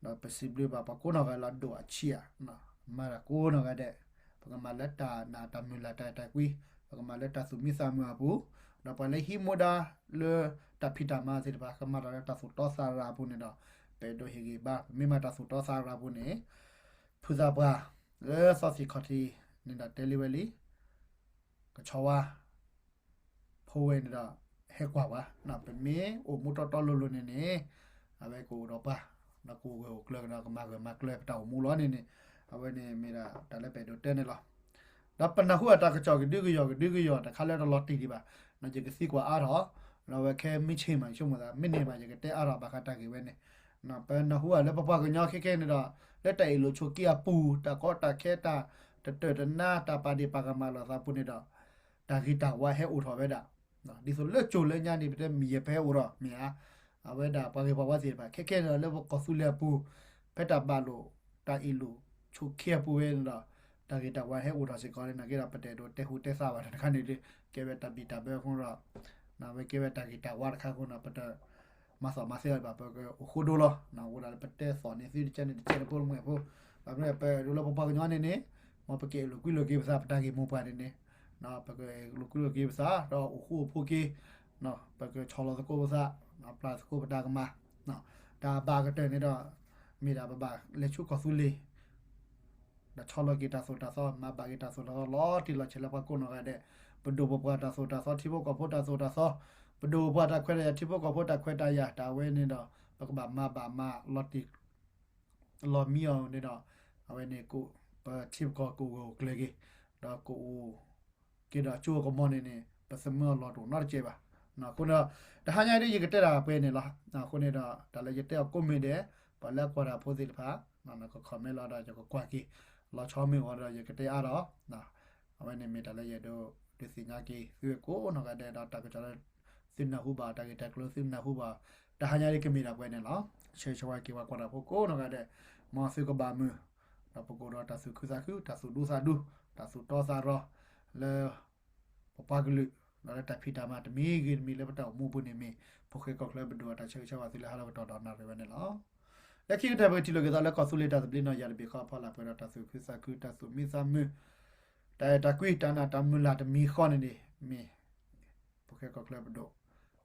ဒီးပစံးဘျုးဘၣ်ပှၤကိးနီၢ်ဂၤလၢအဒိၣ်အဆံးဧါ မၤတၢ်ကိးနီၢ်ဂၤဒဲး ပကမၤလၢတၢ်နာ်တၢ်မုၢ်လၢ်တၢ်အဲၣ်တၢ်ကွံ ပကမၤလၢတၢ်သူၣ်မံသးမုာ်အပူၤ ဒီးပှၤလၢဟံးမူဒါလၢတၢ်ဖံးတၢ်မၤသ့ၣ်တဖၣ် ကမၤတၢ်လၢတၢ်သူၣ်တီသးရၤအပူၤန့ၣ်ဒီး ပအဲၣ်ဒိးဟ့ၣ်ဂံၢ်ဘါ ပမ့ၢ်မၤတၢ်သူၣ်တီသးရၤအပူၤန့ၣ် ဖုသးပှၢ် လၢသီသံၣ်ခီၣ်ထံးန့ၣ်ဒီးတဲလံဝဲလံ ကဆီဝါ ဖိဝဲန့ၣ်ဒီး ဟဲကွၢ်ပှၤ ပမ့ၢ်အိၣ်မူတီတီလိၤလိၤန့ၣ်န့ၣ် အဝဲကအိၣ်ဒီးပှၤ ဒီးကအိၣ်ဂၢၢ်အိၣ်ကျၢၤကဒီး ကမၤဂၢၢ်မၤကျၢၤပတၢ်အိၣ်မူလီၤန့ၣ်န့ၣ် အဝဲန့ၣ်မ့ၢ်ဒၣ်တၢ်လၢပအဲၣ်ဒိးတဲန့ၣ်လီၤ. ဒီးပနၢ်ဟူအတၢ်ကစီၣ်ကဒုကယီၢ်ကဒုကယီၢ်တခါလၢတလီၤတံၢ်ဒံးဘၣ် ယကသံကွၢ်အါထီၣ် ဒီးအဝဲခဲမုၢ်ဆ့ၣ်မး ယဆိကမိၣ်သး မ့ၢ်န့ၢ်မး ယကတဲအါထီၣ်ဘၣ်ဃးတၢ်ဂ့ၢ်ဝဲန့ၣ် ပနၢ်ဟူအလၢပပှၤကညီခဲခဲန့ၣ်ဒီး လၢတၢ်အ့ၣ်လိာ်ဆိးက့အပူၤ တၢ်ကီတၢ်ခဲတၢ်တတၢၢ်တနါ တၢ်ပာ်ဒ့ၣ်ပာ်ကမၣ်လိာ်သးအပူၤန့ၣ်ဒီး တၢ်ဂ့ၤတၢ်ဝါဟဲအိၣ်ထီၣ်ဝဲဒၣ် ဒ်သိးလၢကၠိလၢညါန့ၣ် ပတဲမ့ၢ်ယဲၢ်ဖဲဟဲအိၣ်ဒီးမ့ၢ်ဧါ အဝဲဒၣ်ပှၤဂ့ၤပှၤဝါသ့ၣ်တဖၣ် ခဲခဲန့ၣ်ဒီးလၢပကီၢ်သူလ့ၤအပူၤ ဖဲတၢ်ဘၣ်လိာ် တၢ်အ့ၣ်လိာ်ဆိးက့အပူၤဝဲန့ၣ်ဒီး တၢ်ဂ့ၤတၢ်ဝါဟဲအိၣ်ထီၣ်စ့ၢ်ကီးန့ၣ် နာ်က့ဒီး ပတအဲၣ်ဒိးတဲဟူးတဲသးဘၣ်တခါန့ၣ် ကဲဝဲတၢ်ဘံၣ်တၢ်ဘၢအဃိဒီး ဝဲကဲဝဲတၢ်ဂ့ၤတၢ်ဝါတခါအဃိန့ၣ် ပတ မၤသီၣ်မၤသဲအီၤဘၣ် ပကအိၣ်ဃိဒိလီၤ. အိၣ်ဒၣ်လၢပတဲသီၣ်န့ၢ်သုတကဲန့ၣ်တကဲန့ၣ်ဖိလၢမွဲၣ်ဖိ ဘၣ်မနုၤပအဲၣ်ဒိးလၢပပှၤကညီန့ၣ်န့ၣ် မ်ပကအဲၣ်လိာ်ကွံလိာ်က့ၤပသး ပတၢ်ဂ့ၢ်မိၢ်ပှၢ်န့ၣ်န့ၣ် ပကအဲၣ်လိာ်ကွံလိာ်က့ၤပသး ဒီးအိၣ်ဃူအိၣ်ဖိးက့ၤ ပကဆီၣ်လီၤသကိးပသး ပျၢ်သကိးပတၢ်ကမၣ် တၢ်ဘၣ်ကတၢၢ်န့ၣ်ဒီး မ့ၢ်ဒၣ်ပဘၣ်လဲၤဆူကီၢ်သူလ့ၤ ဒီးဆီလီၤက့ၤတၢ်သိၣ်တၢ်သီ မၤဘၣ်က့ၤတၢ်သိၣ်တၢ်သီလီၤတံၢ်လီၤဆဲးလၢပှၤကိးနီၢ်ဂၤဒဲး, ပဒိၣ်ပပှၢ်တၢ်သိၣ်တၢ်သီ ထံဖိကီၢ်ဖိတၢ်သိၣ်တၢ်သီ, ပဒိၣ်ပပှၢ်တၢ်ခွဲးတၢ်ယာ် ထံဖိကီၢ်ဖိတၢ်ခွဲးတၢ်ယာ် တၢ်ဝဲန့ၣ်ဒီး ပကဘၣ်မၤဘၣ်မၤလီၤတံၢ် လီၤမံအီၤန့ၣ်ဒီး အဝဲန့ၣ် ပထံပကီၢ်ကအိၣ်ဂၢၢ်အိၣ်ကျၢၤက့ၤ, ဒီးကအိၣ်က့ၤဒီးကၠိကမီၤန့ၣ်န့ၣ် ပသမၢအီၤလီၢ်တအိၣ်နီတစဲးဘၣ်. အဃိန့ၣ်ဒီး တဟါညါဒ်ယကတဲတၢ်ပှဲၤန့ၣ်လီၤ. အဃိန့ၣ်ဒီး တၢ်လၢယတဲအီၤကိးမုၢ်ဒဲး ပှၤလၢအကွၢ်တၢ်ဖိသ့ၣ်တဖၣ် နက comment လီၤဒီး ယကကွၢ်က့ၤ လီၤဆီမ့ၢ်ဂီၤဒီး ယကတဲအါထီၣ် အဝဲန့ၣ်မ့ၢ်တၢ်လၢယအဲၣ်ဒိး ဒုးသ့ၣ်ညါက့ၤ သုဝဲကိးနီၢ်ဂၤဒဲးဒီး တၢ်ကစီၣ်လၢ သုနၢ်ဟူဘၣ် တၢ်ဂ့ၢ်တၢ်ကျိၤသုနၢ်ဟူဘၣ် တဟါညါဒ်ကမ့ၢ်တၢ်ပှဲၤန့ၣ်လီၤ. ဆၢဂ့ၤဆၢဝါက့ၤပှၤကွၢ်တၢ်ဖိကိးနီၢ်ဂၤဒဲး, မ်သုကဘၣ်မုာ် ဒီးပကအိၣ်ဒီးတၢ်သူၣ်ခုသးခု တၢ်သူၣ်ဒူသးဒူ တၢ်သူၣ်တီသးရီၤ လၢ ပပှၤကလုာ် ဒီးလၢတၢ်ဖံးတၢ်မၤတမံၤဂ့ၤတမံၤလၢပတၢ်အိၣ်မူပူၤန့ၣ်မ့ၢ် ဖိၣ်ဃဲကီၢ်ချၢပဒိၣ်အတၢ်ဆၢဂ့ၤဆၢဝါသုလၢဟါလီၤကတီၢ်ဒီးနၣ်ရံၣ်ဝဲန့ၣ်လီၤ. လၢခံကတၢၢ်ပကထံၣ်လိာ်က့ၤသးလၢကီၢ်သူလ့ၤတၢ်သဘျ့နီၢ်ယၤတဘ့ၣ်ဃီအဖီလာ် ပှဲၤဒီးတၢ်သူၣ်ခုသးခု တၢ်သူၣ်မံသးမုာ် တၢ်အဲၣ်တၢ်ကွံ တၢ်နာ်တၢ်မုၢ်လၢ်တမံၤဃီန့ၣ်န့ၣ် မ့ၢ် ဖိၣ်ဃဲကီၢ်ချၢပဒိၣ်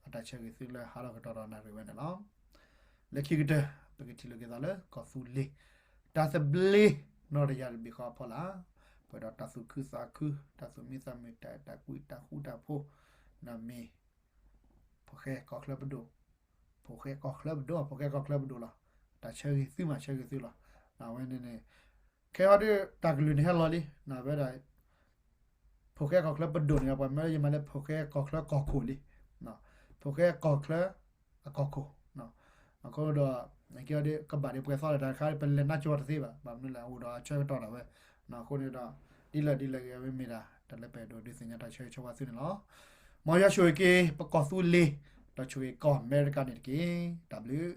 အတၢ်ဆၢဂ့ၤသုလၢဟါလီၤကတီၢ်ဒီးနၣ်ရံၣ်ဝဲန့ၣ်လီၤ. လၢခံကတၢၢ် ပကထံၣ်လိာ်က့ၤသးလၢကီၢ်သူလ့ၤ တၢ်သဘျ့နီၢ်တယၤတဘ့ၣ်ဃီအဖီလာ် ပှဲၤဒီးတၢ်သူၣ်ခုသးခု တၢ်သူၣ်မံသးမုာ် တၢ်အဲၣ်တၢ်ကွံ တၢ်ဃူတၢ်ဖိး ဒီးမ့ၢ် ဖိၣ်ဃဲကီၢ်ချၢပဒိၣ် ဖိၣ်ဃဲကီၢ်ချၢပဒိၣ် ဖိၣ်ဃဲကီၢ်ချၢပဒိၣ်လီၤ. တၢ်ဆၢဂ့ၤသုမးဆၢဂ့ၤသုလီၤ. အဝဲန့ၣ်န့ၣ် ခဲအံၤဒ်တၢ်ကလုၢ်န့ၣ်ဟဲလီၤလံ ဝဲဒၣ် ဖိၣ်ဃဲကီၢ်ချၢပဒိၣ်န့ၣ် ပှၤမၢလၢယမၤလၢဖိၣ်ဃဲကီၢ်ချၢကီၢ်ခိၣ်လံ. ဖိၣ်ဃဲကီၢ်ချၢအကီၢ်ခိၣ် အဃိဒီး ကဲဒ်ကဘၣ်ဒ်ပှဲၤသီလၢတၢ်တခါ ပလဲၤနါကၠိတသ့ဘၣ် ဘၣ်မနုၤလဲၣ် အိၣ်ဒီးအဆၢကတီၢ်ဒၣ်ဝဲ. အဃိန့ၣ်ဒီး ဒ်လဲၣ်ဒ်လဲၣ်ဂ့ၤ မ့မ့ၢ်ဒၣ် တၢ်လၢပအဲၣ်ဒိးဒုးသ့ၣ်ညါတၢ်ဆၢဂ့ၤဆၢဝါသုန့ၣ်လီၤ. မ်ယွၤဆိၣ်ဂ့ၤက့ၤ ပကီၢ်သူလ့ၤ ဒီးဆိၣ်ဂ့ၤကီၢ်အမဲရကၤန့ၣ်တက့ၢ်. တၢ်ဘျုး